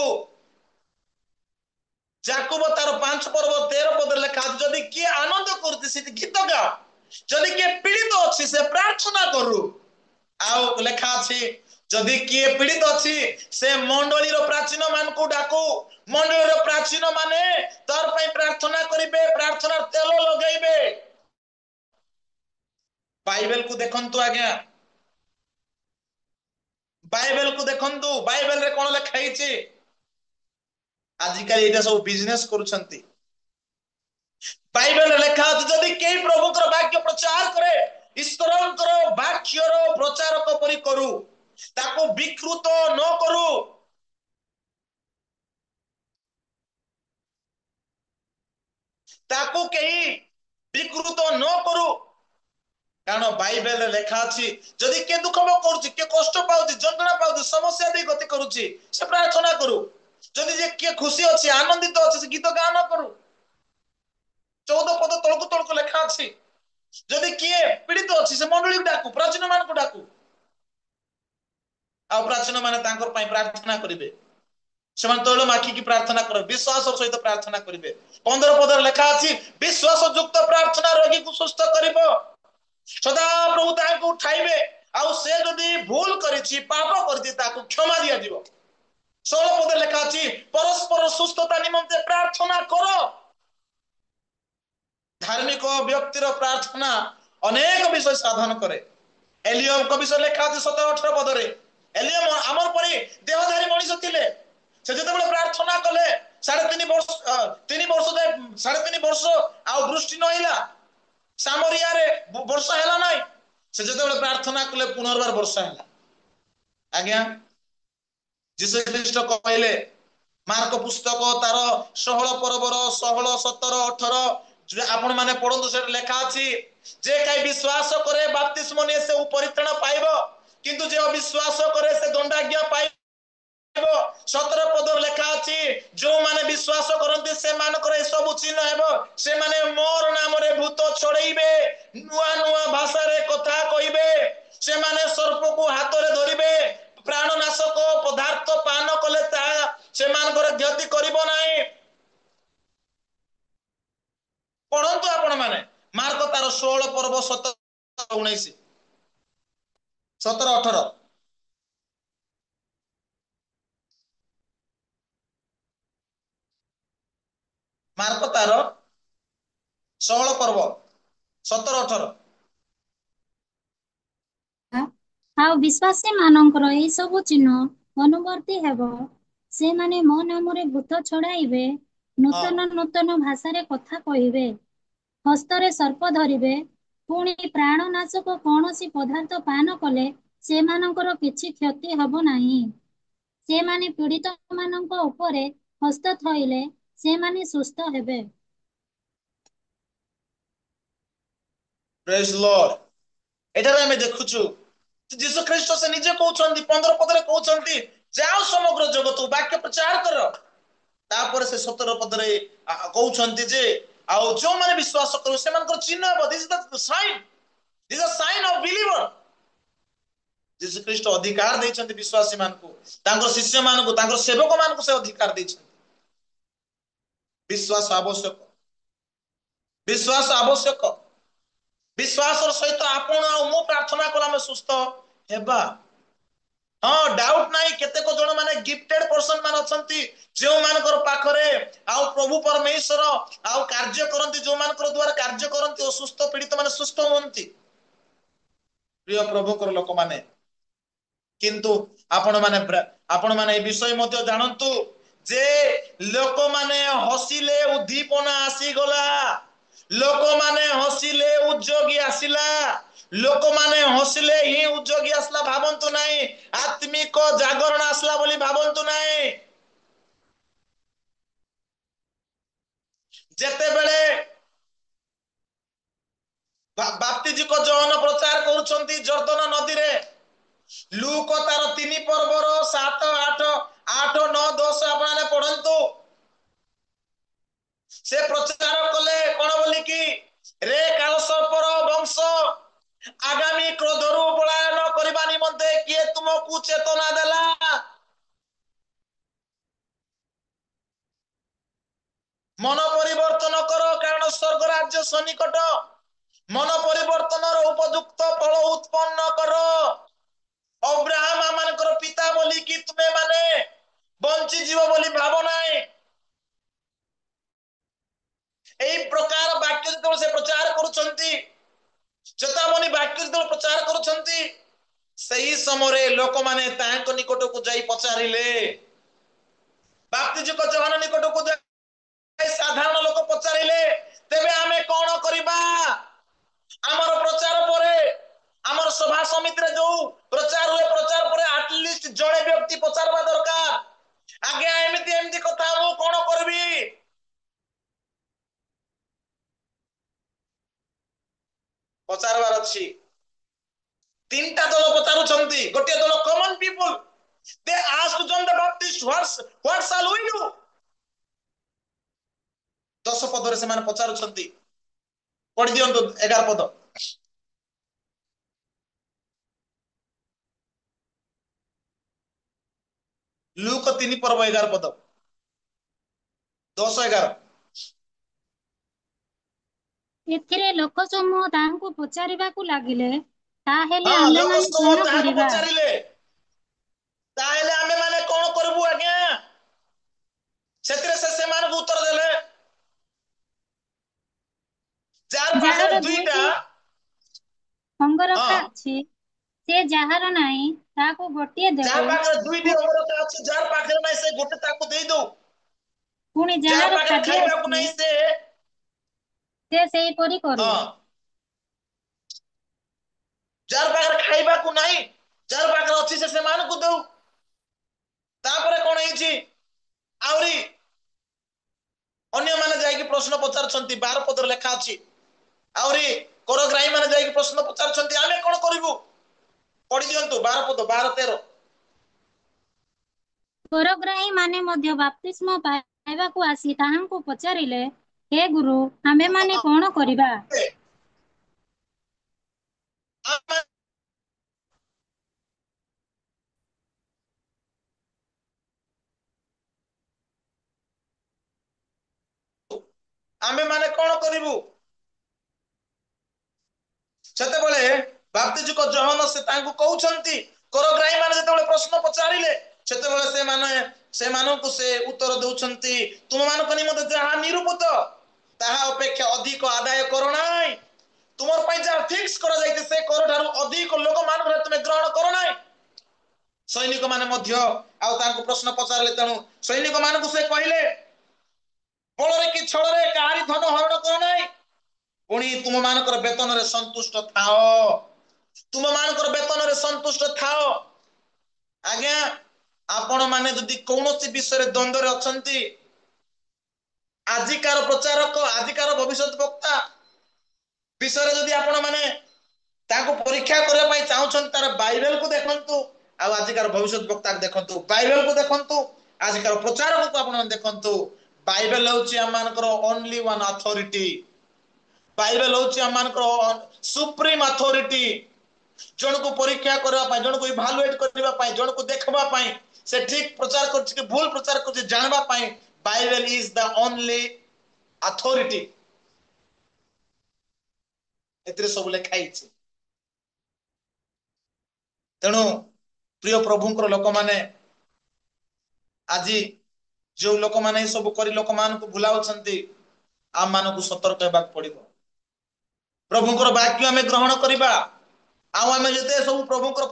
ଯାକୁବ ତାର 5 ପର୍ବ 13 ପଦରେ ଲେଖା ଅଛି, ଯଦି କିଏ ଆନନ୍ଦ କରୁଛି ସେ ଗୀତ ଗାଅ, ଯଦି କିଏ ପୀଡ଼ିତ ଅଛି ସେ ପ୍ରାର୍ଥନା କରୁ। ଆଉ ଲେଖା ଅଛି, ଯଦି କିଏ ପୀଡ଼ିତ ଅଛି ସେ ମଣ୍ଡଳୀର ପ୍ରାଚୀନ ମାନଙ୍କୁ ଡାକୁ। ମଣ୍ଡଳୀର ପ୍ରାଚୀନ ମାନେ ତାର ପାଇଁ ପ୍ରାର୍ଥନା କରିବେ, ପ୍ରାର୍ଥନାର ତେଲ ଲଗାଇବେ। ବାଇବେଲକୁ ଦେଖନ୍ତୁ ଆଜ୍ଞା, ବାଇବେଲକୁ ଦେଖନ୍ତୁ, ବାଇବେଲରେ କଣ ଲେଖା ହେଇଛି। ଆଜିକାଲି ଏଇଟା ସବୁ ବିଜନେସ କରୁଛନ୍ତି। ବାଇବେଲରେ ଲେଖା ଅଛି, ଯଦି କେହି ପ୍ରଭୁଙ୍କର ବାକ୍ୟ ପ୍ରଚାର କରେ, ଈଶ୍ୱରଙ୍କର ବାକ୍ୟର ପ୍ରଚାରକ ପରି କରୁ, ତାକୁ ବିକୃତ ନ କରୁ। ତାକୁ କେହି ବିକୃତ ନ କରୁ। କାରଣ ବାଇବେଲରେ ଲେଖା ଅଛି, ଯଦି କିଏ ଦୁଃଖ ଭୋଗ କରୁଛି, କିଏ କଷ୍ଟ ପାଉଛି, ଯନ୍ତ୍ରଣା ପାଉଛି, ସମସ୍ୟା ଦେଇ ଗତି କରୁଛି, ସେ ପ୍ରାର୍ଥନା କରୁ। ଯଦି ଯେ କିଏ ଖୁସି ଅଛି, ଆନନ୍ଦିତ ଅଛି, ସେ ଗୀତ ଗାନ କରୁ। 14 ପଦ ତଳକୁ ତଳକୁ ଲେଖା ଅଛି, ଯଦି କିଏ ପୀଡ଼ିତ ଅଛି ସେ ମଣ୍ଡଳୀକୁ ଡାକୁ, ପ୍ରାଚୀନ ମାନଙ୍କୁ ଡାକୁ, ଆଉ ପ୍ରାଚୀନ ମାନେ ତାଙ୍କ ପାଇଁ ପ୍ରାର୍ଥନା କରିବେ। ସେମାନେ ତୈଳ ମାଖିକି ପ୍ରାର୍ଥନା କରିବେ, ବିଶ୍ୱାସ ସହିତ ପ୍ରାର୍ଥନା କରିବେ। 15 ପଦରେ ଲେଖା ଅଛି, ବିଶ୍ୱାସ ଯୁକ୍ତ ପ୍ରାର୍ଥନା ରୋଗୀକୁ ସୁସ୍ଥ କରିବ, ସଦାପ୍ରଭୁ ତାହାକୁ ଉଠାଇବେ, ଆଉ ସେ ଯଦି ଭୁଲ କରିଛି, ପାପ କରିଛି, ତାକୁ କ୍ଷମା ଦିଆଯିବ। 16 ପଦରେ ଲେଖା ଅଛି, ପରସ୍ପର ସୁସ୍ଥତା ନିମନ୍ତେ ପ୍ରାର୍ଥନା କର। ଧାର୍ମିକ ବ୍ୟକ୍ତିର ପ୍ରାର୍ଥନା ଅନେକ ବିଷୟ ସାଧନ କରେ। ଏଲିୟଙ୍କ ବିଷୟ ଲେଖା ଅଛି 17-18 ପଦରେ, ଏଲିୟ ଆମର ପରି ଦେହଧାରୀ ମଣିଷ ଥିଲେ। ସେ ଯେତେବେଳେ ପ୍ରାର୍ଥନା କଲେ, ସାଢେ ତିନି ବର୍ଷ, ତିନି ବର୍ଷ ଯାଏ, ସାଢେ ତିନି ବର୍ଷ ଆଉ ବୃଷ୍ଟି ନହେଲା, ସାମରିଆରେ ବର୍ଷା ହେଲା ନାହିଁ। ସେ ଯେତେବେଳେ ପ୍ରାର୍ଥନା କଲେ, ପୁନର୍ବାର ବର୍ଷା ହେଲା। ଆଜ୍ଞା ଯୀଶୁ ଖ୍ରୀଷ୍ଟ କହିଲେ, ମାର୍କ ପୁସ୍ତକ ତାର 16 ପର୍ବର 16, 17, 18 ଆପଣ ମାନେ ପଢନ୍ତୁ, ସେଠି ଲେଖା ଅଛି, ଯେ କାହିଁ ବିଶ୍ୱାସ କରେ ବାପ୍ତିସ୍ମ ନିଏ ସେ ପରିତ୍ରାଣ ପାଇବ, କିନ୍ତୁ ଯେ ଅବିଶ୍ୱାସ କରେ ସେ ଦଣ୍ଡାଜ୍ଞା ପାଇବ। 17 ପଦରେ ଲେଖା ଅଛି, ଯୋଉମାନେ ବିଶ୍ୱାସ କରନ୍ତି ସେମାନଙ୍କର ଏସବୁ ଚିହ୍ନ ହେବ, ସେମାନେ ମୋର ନାମରେ ଭୂତ ଛଡେଇବେ, ନୂଆ ନୂଆ ଭାଷାରେ କଥା କହିବେ, ସେମାନେ ସର୍ପକୁ ହାତରେ ଧରିବେ, ପ୍ରାଣନାଶକ ପଦାର୍ଥ ପାନ କଲେ ତାହା ସେମାନଙ୍କର କ୍ଷତି କରିବ ନାହିଁ। ପଢନ୍ତୁ ଆପଣ ମାନେ ମାର୍କ ତାର 16 ପର୍ବ 17 19, 17 18। ମାର୍କ ତାର 16 ପର୍ବ 17 18। ଆଉ ବିଶ୍ୱାସୀ ମାନଙ୍କର ଏଇ ସବୁ ଚିହ୍ନ ଅନୁବର୍ତ୍ତୀ ହେବ, ସେମାନେ ମୋ ନାମରେ ଭୂତ ଛଡାଇବେ, ନୂତନ ନୂତନ ଭାଷାରେ କଥା କହିବେ, ହସ୍ତରେ ସର୍ପ ଧରିବେ, ପୁଣି ପ୍ରାଣନାଶକ କୌଣସି ପଦାର୍ଥ ପାନ କଲେ ସେମାନଙ୍କର କିଛି କ୍ଷତି ହେବ ନାହିଁ। ସେମାନେ ପୀଡ଼ିତ ମାନଙ୍କ ଉପରେ ହସ୍ତ ଥୋଇଲେ ସେମାନେ ସୁସ୍ଥ ହେବେ। Praise Lord। ଏଠାରେ ଆମେ ଦେଖୁଛୁ ଯୀଶୁ ଖ୍ରୀଷ୍ଟ ସେ ନିଜେ କହୁଛନ୍ତି, 15 ପଦରେ କହୁଛନ୍ତି, ଯାଅ ସମଗ୍ର ଜଗତକୁ ବାକ୍ୟ ପ୍ରଚାର କର। ତାପରେ ସେ 17 ପଦରେ କହୁଛନ୍ତି ଯେ ଆଉ ଯୋଉମାନେ ବିଶ୍ୱାସ କରିବେ ସେମାନଙ୍କର ଚିହ୍ନ ହେବ। This is the sign, this is sign of believer। ଯୀଶୁ ଖ୍ରୀଷ୍ଟ ଅଧିକାର ଦେଇଛନ୍ତି ବିଶ୍ୱାସୀ ମାନଙ୍କୁ, ତାଙ୍କର ଶିଷ୍ୟ ମାନଙ୍କୁ, ତାଙ୍କର ସେବକ ମାନଙ୍କୁ ସେ ଅଧିକାର ଦେଇଛନ୍ତି। ବିଶ୍ୱାସ ଆବଶ୍ୟକ, ବିଶ୍ୱାସ ଆବଶ୍ୟକ। ବିଶ୍ୱାସର ସହିତ ଆପଣ ଆଉ ମୁଁ ପ୍ରାର୍ଥନା କଲେ ଆମେ ସୁସ୍ଥ ହେବା। ହଁ, ଡାଉଟ ନାହିଁ, କେତେକ ଜଣ ମାନେ ଗିଫ୍ଟେଡ ପର୍ସନ ମାନେ ଅଛନ୍ତି, ଯେଉଁମାନଙ୍କର ପାଖରେ ଆଉ ପ୍ରଭୁ ପରମେଶ୍ୱର ଆଉ କାର୍ଯ୍ୟ କରନ୍ତି, ଯେଉଁମାନଙ୍କର ଦ୍ଵାରା କାର୍ଯ୍ୟ କରନ୍ତି ଓ ସୁସ୍ଥ ପୀଡ଼ିତ ମାନେ ସୁସ୍ଥ ହୁଅନ୍ତି। ପ୍ରିୟ ପ୍ରଭୁଙ୍କର ଲୋକମାନେ, କିନ୍ତୁ ଆପଣମାନେ ଏ ବିଷୟ ମଧ୍ୟ ଜାଣନ୍ତୁ ଯେ ଲୋକମାନେ ହସିଲେ ଉଦ୍ଦୀପନା ଆସିଗଲା, ଲୋକମାନେ ହସିଲେ ଉଦ୍ଯୋଗୀ ଆସିଲା, ଲୋକମାନେ ହସିଲେ ହିଁ ଉଦ୍ଯୋଗୀ ଆସିଲା ଭାବନ୍ତୁ ନାହିଁ, ଆତ୍ମିକ ଜାଗରଣ ଆସିଲା ବୋଲି ଭାବନ୍ତୁ ନାହିଁ। ଯେତେବେଳେ ବାପ୍ତିଜିକ ଯୋହନ ପ୍ରଚାର କରୁଛନ୍ତି ଯର୍ଦ୍ଦନ ନଦୀରେ, ଲୂକ ତାର 3 ପର୍ବର 7, 8, 8, 9, 10 ଆପଣମାନେ ପଢନ୍ତୁ। ସେ ପ୍ରଚାର କଲେ କଣ ବୋଲିକି, ରେ କାଳସର୍ପର ବଂଶ, ଆଗାମୀ କ୍ରୋଧରୁ ପଳାୟନ କରିବା ନିମନ୍ତେ କିଏ ତୁମକୁ ଚେତନା ଦେଲା? ମନ ପରିବର୍ତ୍ତନ କର, କାରଣ ସ୍ୱର୍ଗ ରାଜ୍ୟ ସନ୍ନିକଟ। ମନ ପରିବର୍ତ୍ତନର ଉପଯୁକ୍ତ ଫଳ ଉତ୍ପନ୍ନ କର। ଅବ୍ରାହମ ଆମମାନଙ୍କର ପିତା ବୋଲିକି ତୁମେ ମାନେ ବଞ୍ଚିଯିବ ବୋଲି ଭାବ ନାହିଁ। ଏଇ ପ୍ରକାର ବାକ୍ୟ ଯେତେବେଳେ ସେ ପ୍ରଚାର କରୁଛନ୍ତି, ଚେତାବନୀ ବାକ୍ୟ ଯେତେବେଳେ ପ୍ରଚାର କରୁଛନ୍ତି, ସେହି ସମୟରେ ଲୋକମାନେ ତାଙ୍କ ନିକଟକୁ ଯାଇ ପଚାରିଲେ, ବାପ୍ତିଜିକ ଯୋହନ ନିକଟକୁ ଯାଇ ସାଧାରଣ ଲୋକ ପଚାରିଲେ, ତେବେ ଆମେ କଣ କରିବା? ଆମର ପ୍ରଚାର ପରେ, ଆମର ସଭା ସମିତିରେ ଯୋଉ ପ୍ରଚାର ହୁଏ, ପ୍ରଚାର ପରେ ଆଟଲିଷ୍ଟ ଜଣେ ବ୍ୟକ୍ତି ପଚାରବା ଦରକାର, ଆଜ୍ଞା ଏମିତି ଏମିତି କଥା, ମୁଁ କଣ କରିବି? ପଚାରବାର ଅଛି। 3ଟା ଦଳ ପଚାରୁଛନ୍ତି। ଗୋଟିଏ ଦଳ common people, they ask John the Baptist, what shall we do? 10 ପଦରେ ସେମାନେ ପଚାରୁଛନ୍ତି। ପଢି ଦିଅନ୍ତୁ 11 ପଦ। ଲୂକ 3 ପର୍ବ 11 ପଦ, 10 11। ଏଥିରେ ଲୋକ ସମୂହ ତାହାଙ୍କୁ ପଚାରିବାକୁ ଲାଗିଲେ, ତାହେଲେ ଆମ୍ଭେମାନେ ଲୋକ ସମୂହ କଣ ତାହାଙ୍କୁ କରିବା? ପଚାରିଲେ, ତାହେଲେ ଆମ୍ଭେମାନେ କଣ କରିବୁ ଆଜ୍ଞା? ସେଥିରେ ସେ ସେମାନଙ୍କୁ ଉତ୍ତର ଦେଲେ, ଯାହାର ପାଖରେ ଯାହାର ଦୁଇଟା ଦୁଇଟି ଅଙ୍ଗରଖା ହଁ। ଅଛି, ସେ ଯାହାର ନାହିଁ ତାକୁ ଗୋଟିଏ ଦେଉ। ଯାହା ପାଖରେ ଦୁଇଟି ଅଙ୍ଗରଖା ଅଛି, ଯାହାର ପାଖରେ ନାହିଁ ସେ ଗୋଟେ ତାକୁ ଦେଇଦଉ। ପୁଣି ଯାହାର ଯାହାର ପାଖରେ ଖାଦ୍ୟ ଖାଇବାକୁ ଅଛି, ନାହିଁ ସେ ସେ ସେହିପରି କରୁ। ହଁ। ଯାହାର ପାଖରେ ଖାଇବାକୁ ନାହିଁ, ଯାହାର ପାଖରେ ଅଛି ସେ ସେମାନଙ୍କୁ ଦଉ। ତାପରେ କଣ ହେଇଛି, ଆହୁରି ଅନ୍ୟମାନେ ଯାଇକି ପ୍ରଶ୍ନ ପଚାରୁଛନ୍ତି। 12 ପଦରେ ଲେଖା ଅଛି, ଆହୁରି କରଗ୍ରାହୀ ମାନେ ଯାଇକି ପ୍ରଶ୍ନ ପଚାରୁଛନ୍ତି, ଆମେ କଣ କରିବୁ? ପଢି ଦିଅନ୍ତୁ 12 ପଦ, 12 13। କରଗ୍ରାହୀ ମାନେ ମଧ୍ୟ ବାପ୍ତିସ୍ମ ପାଇବାକୁ ଆସି ତାହାଙ୍କୁ ପଚାରିଲେ, ହେ ଗୁରୁ, ଆମ୍ଭେମାନେ କଣ କରିବା? ଆମ୍ଭେମାନେ କଣ କରିବୁ? ସେତେବେଳେ ବାପ୍ତିଜକ ଯୋହନ ସେ ତାଙ୍କୁ କହୁଛନ୍ତି, କରଗ୍ରାହୀ ମାନେ ଯେତେବେଳେ ପ୍ରଶ୍ନ ପଚାରିଲେ, ସେତେବେଳେ ସେମାନଙ୍କୁ ସେ ଉତ୍ତର ଦଉଛନ୍ତି, ତୁମମାନଙ୍କ ନିମନ୍ତେ ଯାହା ନିରୂପିତ ତାହା ଅପେକ୍ଷା ଅଧିକ ଆଦାୟ କର ନାହିଁ। ତୁମର ପାଇଁ ଯାହା ଫିକ୍ସ କରାଯାଇଛି ସେ କର ଠାରୁ ଅଧିକ ଲୋକମାନଙ୍କ ତୁମେ ଗ୍ରହଣ କର ନାହିଁ। ସୈନିକ ମାନେ ମଧ୍ୟ ଆଉ ତାଙ୍କୁ ପ୍ରଶ୍ନ ପଚାରିଲେ। ତେଣୁ ସୈନିକ ମାନଙ୍କୁ ସେ କହିଲେ, ବଳରେ କି ଛଳରେ କାହାରି ଧନ ହରଣ କର ନାହିଁ, ପୁଣି ତୁମମାନଙ୍କର ବେତନରେ ସନ୍ତୁଷ୍ଟ ଥାଅ। ତୁମମାନଙ୍କର ବେତନରେ ସନ୍ତୁଷ୍ଟ ଥାଅ। ଆଜ୍ଞା, ଆପଣ ମାନେ ଯଦି କୌଣସି ବିଷୟରେ ଦ୍ୱନ୍ଦ୍ୱରେ ଅଛନ୍ତି, ଆଜିକାର ପ୍ରଚାରକ, ଆଜିକାର ଭବିଷ୍ୟତ ବକ୍ତା ବିଷୟରେ ଯଦି ଆପଣ ମାନେ ତାକୁ ପରୀକ୍ଷା କରିବା ପାଇଁ ଚାହୁଁଛନ୍ତି, ତାର ବାଇବେଲକୁ ଦେଖନ୍ତୁ, ଆଉ ଆଜିକାର ଭବିଷ୍ୟତ ବକ୍ତାକୁ ଦେଖନ୍ତୁ, ବାଇବେଲକୁ ଦେଖନ୍ତୁ, ଆଜିକାର ପ୍ରଚାରକକୁ ଆପଣ ଦେଖନ୍ତୁ। ବାଇବେଲ ହେଉଛି ଆମମାନଙ୍କର ଓନ୍ଲି ୱାନ୍ ଅଥରିଟି। ବାଇବେଲ ହେଉଛି ଆମମାନଙ୍କର ସୁପ୍ରିମ ଅଥରିଟି। ଜଣକୁ ପରୀକ୍ଷା କରିବା ପାଇଁ, ଜଣକୁ ଇଭାଲୁଏଟ କରିବା ପାଇଁ, ଜଣକୁ ଦେଖିବା ପାଇଁ, ସେ ଠିକ ପ୍ରଚାର କରୁଛି କି ଭୁଲ ପ୍ରଚାର କରୁଛି ଜାଣିବା ପାଇଁ, Bible is the only authority. ଏଥିରେ ସବୁ ଲେଖା ହେଇଛି। ତେଣୁ ପ୍ରିୟ ପ୍ରଭୁଙ୍କର ଲୋକମାନେ, ଆଜି ଯୋଉ ଲୋକମାନେ ଏ ସବୁ କରି ଲୋକମାନଙ୍କୁ ଭୁଲାଉଛନ୍ତି, ଆମମାନଙ୍କୁ ସତର୍କ ହେବାକୁ ପଡିବ। ପ୍ରଭୁଙ୍କର ବାକ୍ୟ ଆମେ ଗ୍ରହଣ କରିବା। ଆଉ ଆମେ ଯେତେ ସବୁ ପ୍ରଭୁଙ୍କର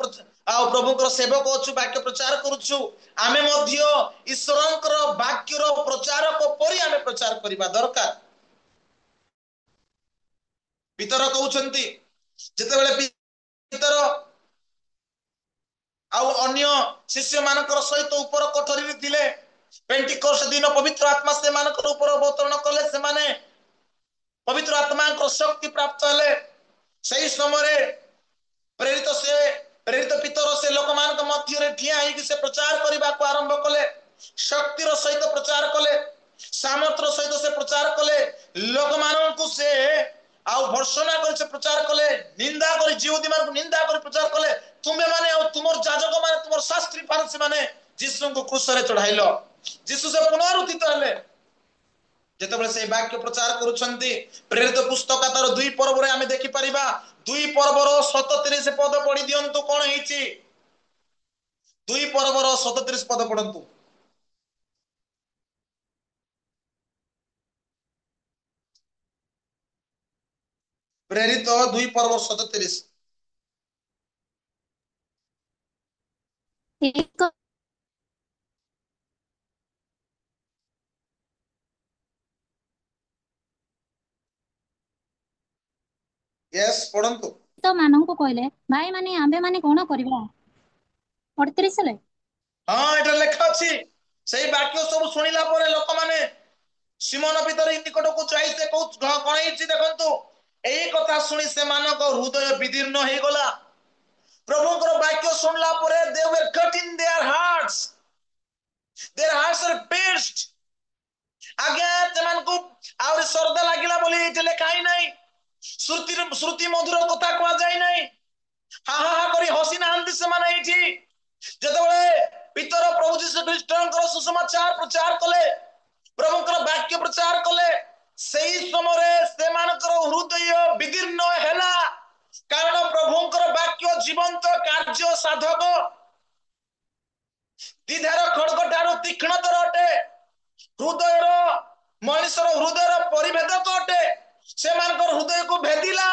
ଆଉ ପ୍ରଭୁଙ୍କର ସେବକ ଅଛୁ, ବାକ୍ୟ ପ୍ରଚାର କରୁଛୁ, ଆମେ ମଧ୍ୟ ଈଶ୍ୱରଙ୍କର ବାକ୍ୟର ପ୍ରଚାରକ ପରି ଆମେ ପ୍ରଚାର କରିବା ଦରକାର। ପିତର କହୁଛନ୍ତି, ଯେତେବେଳେ ପିତର ଆଉ ଅନ୍ୟ ଶିଷ୍ୟମାନଙ୍କର ସହିତ ଉପର କୋଠରୀରେ ଥିଲେ, ପେଣ୍ଟିକୋଷ୍ଟ ଦିନ ପବିତ୍ର ଆତ୍ମା ସେମାନଙ୍କର ଉପରେ ଅବତରଣ କଲେ, ସେମାନେ ପବିତ୍ର ଆତ୍ମାଙ୍କର ଶକ୍ତି ପ୍ରାପ୍ତ ହେଲେ। ସେଇ ସମୟରେ ପ୍ରେରିତ ପିତର ସେ ଲୋକମାନଙ୍କ ମଧ୍ୟରେ ଠିଆ ହେଇକି ସେ ପ୍ରଚାର କରିବାକୁ ଆରମ୍ଭ କଲେ। ଶକ୍ତିର ସହିତ ପ୍ରଚାର କଲେ, ସାମର୍ଥ୍ୟର ସହିତ ସେ ପ୍ରଚାର କଲେ, ଲୋକମାନଙ୍କୁ ସେ ଆଉ ଭର୍ତ୍ସନା କରି ସେ ପ୍ରଚାର କଲେ, ନିନ୍ଦା କରି, ଯିହୁଦୀମାନଙ୍କୁ ନିନ୍ଦା କରି ପ୍ରଚାର କଲେ। ତୁମେମାନେ ଆଉ ତୁମର ଯାଜକ ମାନେ, ତୁମର ଶାସ୍ତ୍ରୀ ଫାରସୀ ମାନେ ଯୀଶୁଙ୍କୁ କ୍ରୁଶରେ ଚଢାଇଲ, ଯୀଶୁ ସେ ପୁନରୁତ୍ଥିତ ହେଲେ। ଯେତେବେଳେ ସେ ବାକ୍ୟ ପ୍ରଚାର କରୁଛନ୍ତି, ପ୍ରେରିତ ପୁସ୍ତକ ତାର 2 ପର୍ବରେ ଆମେ ଦେଖିପାରିବା। 2 ପର୍ବର 37 ପଦ ପଢି ଦିଅନ୍ତୁ, କଣ ହେଇଛି? 2 ପର୍ବର 37 ପଦ ପଢନ୍ତୁ। ପ୍ରେରିତ 2 ପର୍ବ 37। ଏକ Yes, ପଢନ୍ତୁ। ତ ମାନଙ୍କୁ କହିଲେ, ଭାଇମାନେ, ଆମ୍ଭେମାନେ କଣ କରିବା? 38 ହେଲେ? ହଁ, ଏଟା ଲେଖା ଅଛି। ସେଇ ବାକ୍ୟ ସବୁ ଶୁଣିଲା ପରେ ଲୋକମାନେ ସିମୋନ ପିତର ନିକଟକୁ ଯାଇ ସେ କଣ ହେଇଛି ଦେଖନ୍ତୁ। ଏଇ କଥା ଶୁଣି ସେମାନଙ୍କ ହୃଦୟ ବିଦୀର୍ଣ୍ଣ ହେଇଗଲା। ପ୍ରଭୁଙ୍କର ବାକ୍ୟ ଶୁଣିଲା ପରେ they were cut in their hearts. Their hearts were pierced. ଆଜ୍ଞା, ସେମାନଙ୍କୁ ଆହୁରି ଶ୍ରଦ୍ଧା ଲାଗିଲା ବୋଲି ଏଇଠି ଲେଖା ହେଇନାହିଁ। ଶ୍ରୁତି ମଧୁର କଥା କୁହାଯାଇ ନାହିଁ। ହା ହା ହା କରି ହସି ନାହାନ୍ତି ସେମାନେ ଏଇଠି। ଯେତେବେଳେ ପିତର ପ୍ରଭୁ ଯୀଶୁ ଖ୍ରୀଷ୍ଟଙ୍କର ସୁସମାଚାର ପ୍ରଚାର କଲେ, ପ୍ରଭୁଙ୍କର ବାକ୍ୟ ପ୍ରଚାର କଲେ, ସେଇ ସମୟରେ ସେମାନଙ୍କର ହୃଦୟ ବିଦୀର୍ଣ୍ଣ ହେଲା। କାରଣ ପ୍ରଭୁଙ୍କର ବାକ୍ୟ ଜୀବନ୍ତ କାର୍ଯ୍ୟ ସାଧକ, ଦ୍ୱିଧାର ଖଡ୍ଗ ଠାରୁ ତୀକ୍ଷ୍ଣତର ଅଟେ, ମଣିଷର ହୃଦୟର ପରିଭେଦକ ଅଟେ। ସେମାନଙ୍କର ହୃଦୟକୁ ଭେଦିଲା।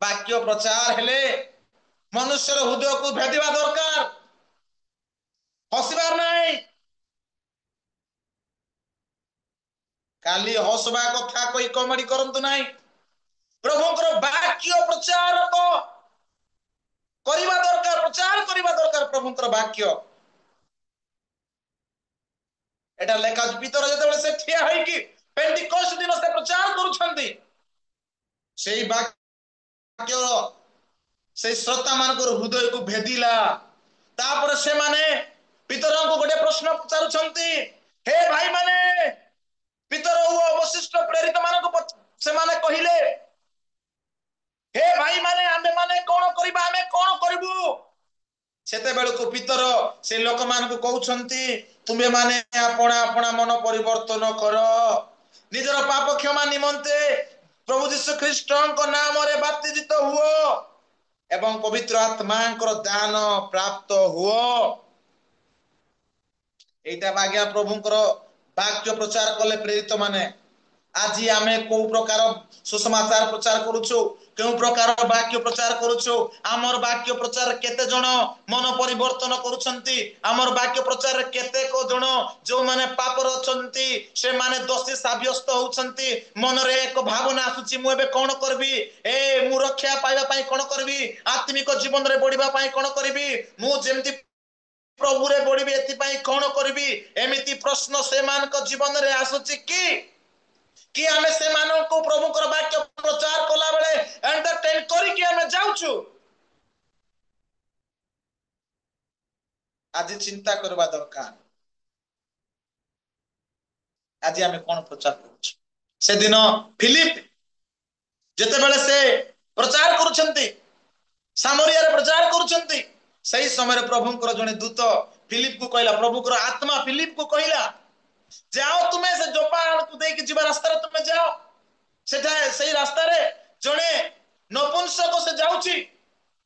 ବାକ୍ୟ ପ୍ରଚାର ହେଲେ ମନୁଷ୍ୟର ହୃଦୟକୁ ଭେଦିବା ଦରକାର, ହସିବାର ନାହିଁ। କାଲି ହସବା କଥା କହି କମେଡି କରନ୍ତୁ ନାହିଁ। ପ୍ରଭୁଙ୍କର ବାକ୍ୟ ପ୍ରଚାରକ କରିବା ଦରକାର, ପ୍ରଚାର କରିବା ଦରକାର ପ୍ରଭୁଙ୍କର ବାକ୍ୟ। ଏଟା ଲେଖା ଅଛି, ପିତର ଯେତେବେଳେ ସେ ଠିଆ ହେଇକି ପେଣ୍ଟିକୋଷ୍ଟ ଦିନ ସେ ପ୍ରଚାର କରୁଛନ୍ତି, ସେଇ ବାକ୍ୟ ସେଇ ଶ୍ରୋତା ମାନଙ୍କର ହୃଦୟକୁ ଭେଦିଲା। ତାପରେ ସେମାନେ ପିତରଙ୍କୁ ଗୋଟେ ପ୍ରଶ୍ନ ପଚାରୁଛନ୍ତି, ହେ ଭାଇମାନେ, ପିତର ଓ ଅବଶିଷ୍ଟ ପ୍ରେରିତ ମାନଙ୍କୁ ସେମାନେ କହିଲେ, ହେ ଭାଇମାନେ, ଆମେମାନେ କଣ କରିବା, ଆମେ କଣ କରିବୁ? ସେତେବେଳକୁ ପିତର ସେ ଲୋକମାନଙ୍କୁ କହୁଛନ୍ତି, ତୁମେମାନେ ଆପଣା ଆପଣା ମନ ପରିବର୍ତ୍ତନ କର, ନିଜର ପାପ କ୍ଷମା ନିମନ୍ତେ ପ୍ରଭୁ ଯୀଶୁ ଖ୍ରୀଷ୍ଟଙ୍କ ନାମରେ ବାପ୍ତିଜିତ ହୁଅ ଏବଂ ପବିତ୍ର ଆତ୍ମାଙ୍କର ଦାନ ପ୍ରାପ୍ତ ହୁଅ। ଏଇଟା ଆଜ୍ଞା ପ୍ରଭୁଙ୍କର ବାକ୍ୟ ପ୍ରଚାର କଲେ ପ୍ରେରିତ ମାନେ। ଆଜି ଆମେ କୋଉ ପ୍ରକାର ସୁସମାଚାର ପ୍ରଚାର କରୁଛୁ, କେଉଁ ପ୍ରକାର ବାକ୍ୟ ପ୍ରଚାର କରୁଛୁ? ଆମର ବାକ୍ୟ ପ୍ରଚାର କେତେ ଜଣ ମନ ପରିବର୍ତ୍ତନ କରୁଛନ୍ତି? ଆମର ବାକ୍ୟ ପ୍ରଚାରରେ କେତେକ ଜଣ ଯୋଉମାନେ ପାପରେ ଅଛନ୍ତି ସେମାନେ ଦୋଷୀ ସାବ୍ୟସ୍ତ ହଉଛନ୍ତି? ମନରେ ଏକ ଭାବନା ଆସୁଛି, ମୁଁ ଏବେ କଣ କରିବି? ମୁଁ ରକ୍ଷା ପାଇବା ପାଇଁ କଣ କରିବି? ଆତ୍ମିକ ଜୀବନରେ ବଢିବା ପାଇଁ କଣ କରିବି? ମୁଁ ଯେମିତି ପ୍ରଭୁରେ ବଢିବି ଏଥିପାଇଁ କଣ କରିବି? ଏମିତି ପ୍ରଶ୍ନ ସେମାନଙ୍କ ଜୀବନରେ ଆସୁଛି କି? କି ଆମେ ସେମାନଙ୍କୁ ପ୍ରଭୁଙ୍କର ବାକ୍ୟ ପ୍ରଚାର କଲା ବେଳେ ଏଣ୍ଟରଟେନ କରିକି ଆମେ ଯାଉଛୁ? ଆଜି ଚିନ୍ତା କରିବା ଦରକାର, ଆଜି ଆମେ କଣ ପ୍ରଚାର କରୁଛୁ? ସେଦିନ ଫିଲିପ ଯେତେବେଳେ ସେ ପ୍ରଚାର କରୁଛନ୍ତି, ସାମରିଆରେ ପ୍ରଚାର କରୁଛନ୍ତି, ସେଇ ସମୟରେ ପ୍ରଭୁଙ୍କର ଜଣେ ଦୂତ ଫିଲିପକୁ କହିଲା, ପ୍ରଭୁଙ୍କର ଆତ୍ମା ଫିଲିପକୁ କହିଲା, ଯାଅ ତୁମେ ସେ ଜୋପାକୁ ଦେଇକି ଯିବା ରାସ୍ତାରେ ତୁମେ ଯାଅ, ସେଠା ସେଇ ରାସ୍ତାରେ ଜଣେ ନପୁଂସକ ସେ ଯାଉଛି,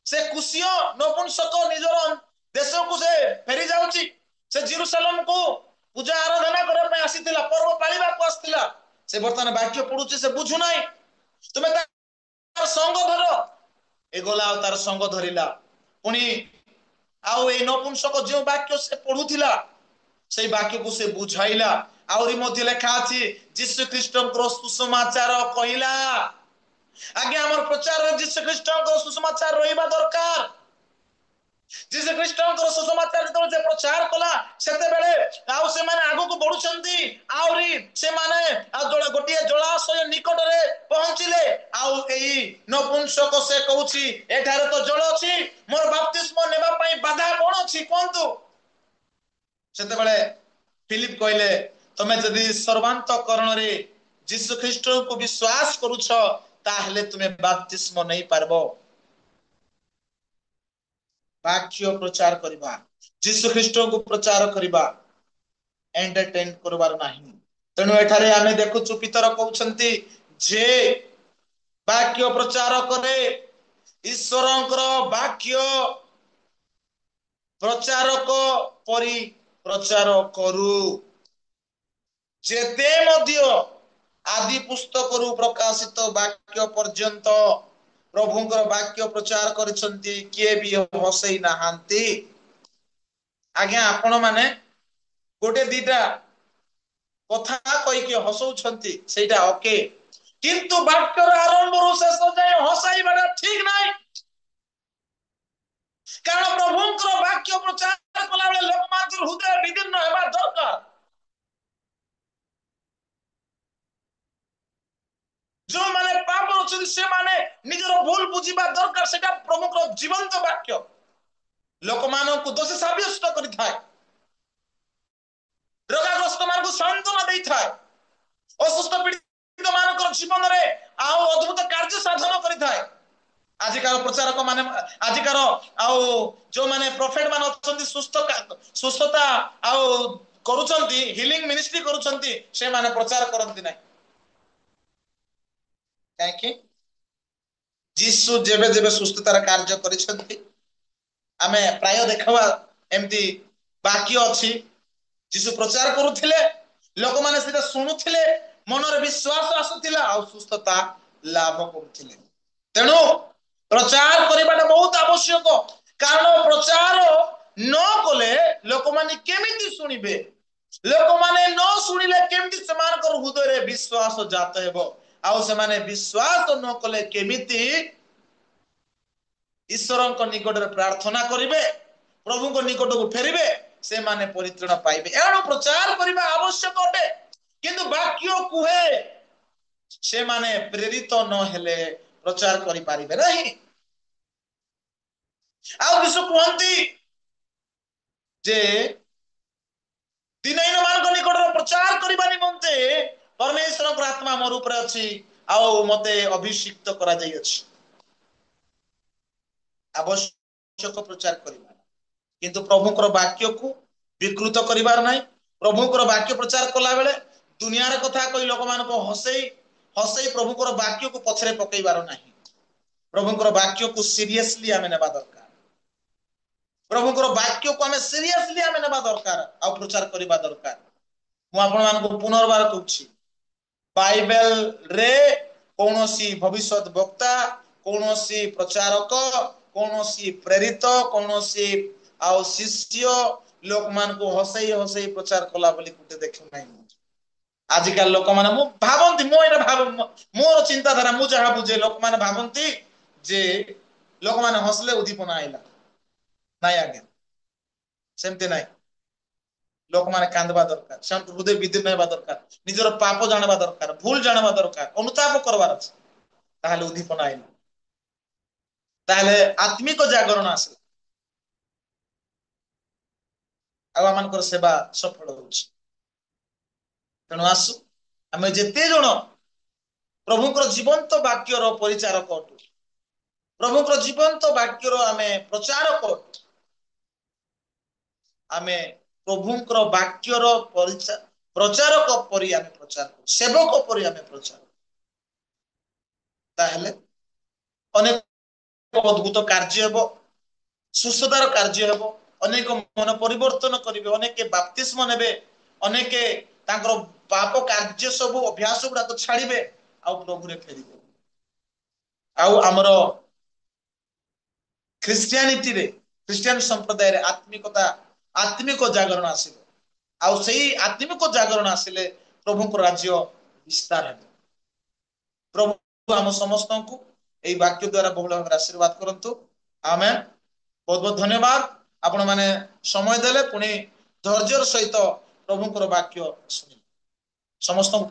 ସେ କୁଶୀୟ ନପୁଂସକ ନିଜର ଦେଶକୁ ସେ ଫେରି ଯାଉଛି, ସେ ଜିରୁସାଲମକୁ ପୂଜା ଆରାଧନା କରିବା ପାଇଁ ଆସିଥିଲା, ପର୍ବ ପାଳିବାକୁ ଆସିଥିଲା, ସେ ବର୍ତ୍ତମାନ ବାକ୍ୟ ପଢୁଛି, ସେ ବୁଝୁନାହିଁ, ତୁମେ ତାର ସଙ୍ଗ ଧର। ଏ ଗଲା ଆଉ ତାର ସଙ୍ଗ ଧରିଲା। ପୁଣି ଆଉ ଏଇ ନପୁଂସକ ଯେଉଁ ବାକ୍ୟ ସେ ପଢୁଥିଲା ସେଇ ବାକ୍ୟକୁ ସେ ବୁଝାଇଲା। ଆହୁରି ମଧ୍ୟ ଲେଖା ଅଛି, ଯୀଶୁ ଖ୍ରୀଷ୍ଟଙ୍କର ସୁସମାଚାର କହିଲା। ଆଜ୍ଞା, ଆମର ପ୍ରଚାରରେ ଯୀଶୁ ଖ୍ରୀଷ୍ଟଙ୍କର ସୁସମାଚାର ରହିବା ଦରକାର। ଯୀଶୁ ଖ୍ରୀଷ୍ଟଙ୍କର ସୁସମାଚାର ଯେତେବେଳେ ସେ ପ୍ରଚାର କଲା, ସେତେବେଳେ ଆଉ ସେମାନେ ଆଗକୁ ବଢୁଛନ୍ତି, ଆହୁରି ସେମାନେ ଆଉ ଗୋଟିଏ ଜଳାଶୟ ନିକଟରେ ପହଞ୍ଚିଲେ। ଆଉ ଏଇ ନପୁଂସକ ସେ କହୁଛି, ଏଠାରେ ତ ଜଳ ଅଛି, ମୋର ବାପ୍ତିସ୍ମ ନେବା ପାଇଁ ବାଧା କଣ ଅଛି କୁହନ୍ତୁ? ସେତେବେଳେ ଫିଲିପ କହିଲେ, ତମେ ଯଦି ସର୍ବାନ୍ତକରଣରେ ଯୀଶୁ ଖ୍ରୀଷ୍ଟଙ୍କୁ ବିଶ୍ୱାସ କରୁଛ, ତାହେଲେ ତୁମେ ବାପ୍ତିସ୍ମ ନେଇପାରିବ। ବାକ୍ୟ ପ୍ରଚାର କରିବା, ଯୀଶୁ ଖ୍ରୀଷ୍ଟଙ୍କୁ ପ୍ରଚାର କରିବା, ଏଣ୍ଟରଟେନ କରିବାର ନାହିଁ। ତେଣୁ ଏଠାରେ ଆମେ ଦେଖୁଛୁ ପିତର କହୁଛନ୍ତି ଯେ ବାକ୍ୟ ପ୍ରଚାର କରେ, ଈଶ୍ୱରଙ୍କର ବାକ୍ୟ ପ୍ରଚାରକ ପରି ପ୍ରଚାର କରୁ। ଯେତେ ମଧ୍ୟ ଆଦି ପୁସ୍ତକରୁ ପ୍ରକାଶିତ ବାକ୍ୟ ପର୍ଯ୍ୟନ୍ତ ପ୍ରଭୁଙ୍କର ବାକ୍ୟ ପ୍ରଚାର କରିଛନ୍ତି, କିଏ ବି ହସେଇ ନାହାନ୍ତି। ଆଜ୍ଞା, ଆପଣ ମାନେ ଗୋଟେ ଦିଟା କଥା କହିକି ହସଉଛନ୍ତି, ସେଇଟା ଓକେ, କିନ୍ତୁ ବାକ୍ୟର ଆରମ୍ଭରୁ ଶେଷ ଯାଏ ହସାଇବାଟା ଠିକ ନାହିଁ। କାରଣ ପ୍ରଭୁଙ୍କର ବାକ୍ୟ ପ୍ରଚାର କଲାବେଳେ ଲୋକମାନଙ୍କର ହୃଦୟ ବିଦୀର୍ଣ୍ଣ ହେବା ଦରକାର। ଯୋଉମାନେ ପାପ ଅଛନ୍ତି ସେମାନେ ନିଜର ଭୁଲ ବୁଝିବା ଦରକାର। ସେଟା ପ୍ରଭୁଙ୍କର ଜୀବନ୍ତ ବାକ୍ୟ ଲୋକମାନଙ୍କୁ ଦୋଷୀ ସାବ୍ୟସ୍ତ କରିଥାଏ, ରୋଗାଗ୍ରସ୍ତ ମାନଙ୍କୁ ସାନ୍ତ୍ୱନା ଦେଇଥାଏ, ଅସୁସ୍ଥ ପୀଡ଼ିତ ମାନଙ୍କର ଜୀବନରେ ଆଉ ଅଦ୍ଭୁତ କାର୍ଯ୍ୟ ସାଧନ କରିଥାଏ। ଆଜିକାର ପ୍ରଚାରକ ମାନେ, ଆଜିକାର ଆଉ ଯୋଉମାନେ ପ୍ରଫେଟ ମାନେ ଅଛନ୍ତି, ସୁସ୍ଥତା ଆଉ କରୁଛନ୍ତି, ହିଲିଂ ମିନିଷ୍ଟ୍ରି କରୁଛନ୍ତି, ସେମାନେ ପ୍ରଚାର କରନ୍ତି ନାହିଁ। କାହିଁକି? ଯୀଶୁ ଯେବେ ଯେବେ ସୁସ୍ଥତାର କାର୍ଯ୍ୟ କରିଛନ୍ତି, ଆମେ ପ୍ରାୟ ଦେଖିବା ଏମିତି ବାକ୍ୟ ଅଛି, ଯୀଶୁ ପ୍ରଚାର କରୁଥିଲେ, ଲୋକମାନେ ସେଟା ଶୁଣୁଥିଲେ, ମନରେ ବିଶ୍ୱାସ ଆସୁଥିଲା ଆଉ ସୁସ୍ଥତା ଲାଭ କରୁଥିଲେ। ତେଣୁ ପ୍ରଚାର କରିବାଟା ବହୁତ ଆବଶ୍ୟକ। କାରଣ ପ୍ରଚାର ନ କଲେ ଲୋକମାନେ କେମିତି ଶୁଣିବେ? ଲୋକମାନେ ନ ଶୁଣିଲେ କେମିତି ସେମାନଙ୍କର ହୃଦୟରେ ବିଶ୍ୱାସ ଜାତ ହେବ? ଆଉ ସେମାନେ ବିଶ୍ୱାସ ନ କଲେ କେମିତି ଈଶ୍ୱରଙ୍କ ନିକଟରେ ପ୍ରାର୍ଥନା କରିବେ, ପ୍ରଭୁଙ୍କ ନିକଟକୁ ଫେରିବେ, ସେମାନେ ପରିତ୍ରାଣ ପାଇବେ? ଏଣୁ ପ୍ରଚାର କରିବା ଆବଶ୍ୟକ ଅଟେ। କିନ୍ତୁ ବାକ୍ୟ କୁହେ ସେମାନେ ପ୍ରେରିତ ନ ହେଲେ ପ୍ରଚାର କରିପାରିବେ ନାହିଁ। ଆଉ ଯୀଶୁ କୁହନ୍ତି ଯେ ଦିନହୀନ ମାନଙ୍କ ନିକଟରେ ପ୍ରଚାର କରିବା ନିମନ୍ତେ ପରମେଶ୍ୱରଙ୍କର ଆତ୍ମା ମୋର ଉପରେ ଅଛି, ଆଉ ମତେ ଅଭିଷିକ୍ତ କରାଯାଇଅଛି। ଆବଶ୍ୟକ ପ୍ରଚାର କରିବା, କିନ୍ତୁ ପ୍ରଭୁଙ୍କର ବାକ୍ୟକୁ ବିକୃତ କରିବାର ନାହିଁ। ପ୍ରଭୁଙ୍କର ବାକ୍ୟ ପ୍ରଚାର କଲା ବେଳେ ଦୁନିଆର କଥା କହି ଲୋକମାନଙ୍କୁ ହସେଇ ହସେଇ ପ୍ରଭୁଙ୍କର ବାକ୍ୟକୁ ପଛରେ ପକେଇବାର ନାହିଁ। ପ୍ରଭୁଙ୍କର ବାକ୍ୟକୁ ସିରିୟସଲି ଆମେ ନେବା ଦରକାର। ପ୍ରଭୁଙ୍କର ବାକ୍ୟକୁ ଆମେ ସିରିୟସଲି ଆମେ ନେବା ଦରକାର ଆଉ ପ୍ରଚାର କରିବା ଦରକାର। ମୁଁ ଆପଣମାନଙ୍କୁ ପୁନର୍ବାର କହୁଛି, ବାଇବେଲରେ କୌଣସି ଭବିଷ୍ୟତ ବକ୍ତା, କୌଣସି ପ୍ରଚାରକ, କୌଣସି ପ୍ରେରିତ, କୌଣସି ଆଉ ଶିଷ୍ୟ ଲୋକମାନଙ୍କୁ ହସେଇ ହସେଇ ପ୍ରଚାର କଲା ବୋଲି ଗୋଟେ ଦେଖୁ ନାହିଁ। ଆଜିକାଲି ଲୋକମାନେ ମୁଁ ଭାବନ୍ତି, ମୁଁ ଏଇଟା ଭାବ, ମୋର ଚିନ୍ତାଧାରା, ମୁଁ ଯାହା ବୁଝେ, ଲୋକମାନେ ଭାବନ୍ତି ଯେ ଲୋକମାନେ ହସିଲେ ଉଦ୍ଦୀପନା ଆଇଲା। ନାଇଁ ଆଜ୍ଞା, ସେମିତି ନାଇଁ। ଲୋକମାନେ କାନ୍ଦବା ଦରକାର, ସେମାନଙ୍କୁ ହୃଦୟ ବିଦୀର୍ଣ୍ଣ ହେବା ଦରକାର, ନିଜର ପାପ ଜାଣିବା ଦରକାର, ଭୁଲ ଜାଣିବା ଦରକାର, ଅନୁତାପ କରବାର ଅଛି, ତାହେଲେ ଉଦ୍ଦୀପନା ଆଇଲା, ତାହେଲେ ଆତ୍ମିକ ଜାଗରଣ ଆସିଲା, ଆଉ ଆମମାନଙ୍କର ସେବା ସଫଳ ହଉଛି। ତେଣୁ ଆସୁ ଆମେ ଯେତେ ଜଣ ପ୍ରଭୁଙ୍କର ଜୀବନ୍ତ ବାକ୍ୟର ପରିଚାରକ ଅଟୁ, ପ୍ରଭୁଙ୍କର ଜୀବନ୍ତ ବାକ୍ୟର ଆମେ ପ୍ରଚାରକ ଅଟୁ, ଆମେ ପ୍ରଭୁଙ୍କର ବାକ୍ୟର ପ୍ରଚାରକ ପରି ଆମେ ପ୍ରଚାର କରୁ, ସେବକ ପରି ଆମେ ପ୍ରଚାର କରୁ, ତାହେଲେ ଅନେକ ଅଦ୍ଭୁତ କାର୍ଯ୍ୟ ହେବ, ସୁସ୍ଥତାର କାର୍ଯ୍ୟ ହେବ, ଅନେକ ମନ ପରିବର୍ତ୍ତନ କରିବେ, ଅନେକ ବାପ୍ତିସ୍ମ ନେବେ, ଅନେକ ତାଙ୍କର ପାପ କାର୍ଯ୍ୟ ସବୁ ଅଭ୍ୟାସ ଗୁଡାକ ଛାଡ଼ିବେ ଆଉ ପ୍ରଭୁରେ ଫେରିବେ। ଆଉ ଆମର ଖ୍ରୀଷ୍ଟିଆନିଟିରେ, ଖ୍ରୀଷ୍ଟିଆନ ସମ୍ପ୍ରଦାୟରେ ଆତ୍ମିକ ଜାଗରଣ ଆସିବ। ଆଉ ସେଇ ଆତ୍ମିକ ଜାଗରଣ ଆସିଲେ ପ୍ରଭୁଙ୍କ ରାଜ୍ୟ ବିସ୍ତାର ହେବ। ପ୍ରଭୁ ଆମ ସମସ୍ତଙ୍କୁ ଏଇ ବାକ୍ୟ ଦ୍ୱାରା ବହୁଳ ଭାବରେ ଆଶୀର୍ବାଦ କରନ୍ତୁ। ଆମେନ୍। ବହୁତ ବହୁତ ଧନ୍ୟବାଦ, ଆପଣମାନେ ସମୟ ଦେଲେ, ପୁଣି ଧୈର୍ଯ୍ୟର ସହିତ ପ୍ରଭୁଙ୍କର ବାକ୍ୟ ଶୁଣିଲେ। ସମସ୍ତଙ୍କୁ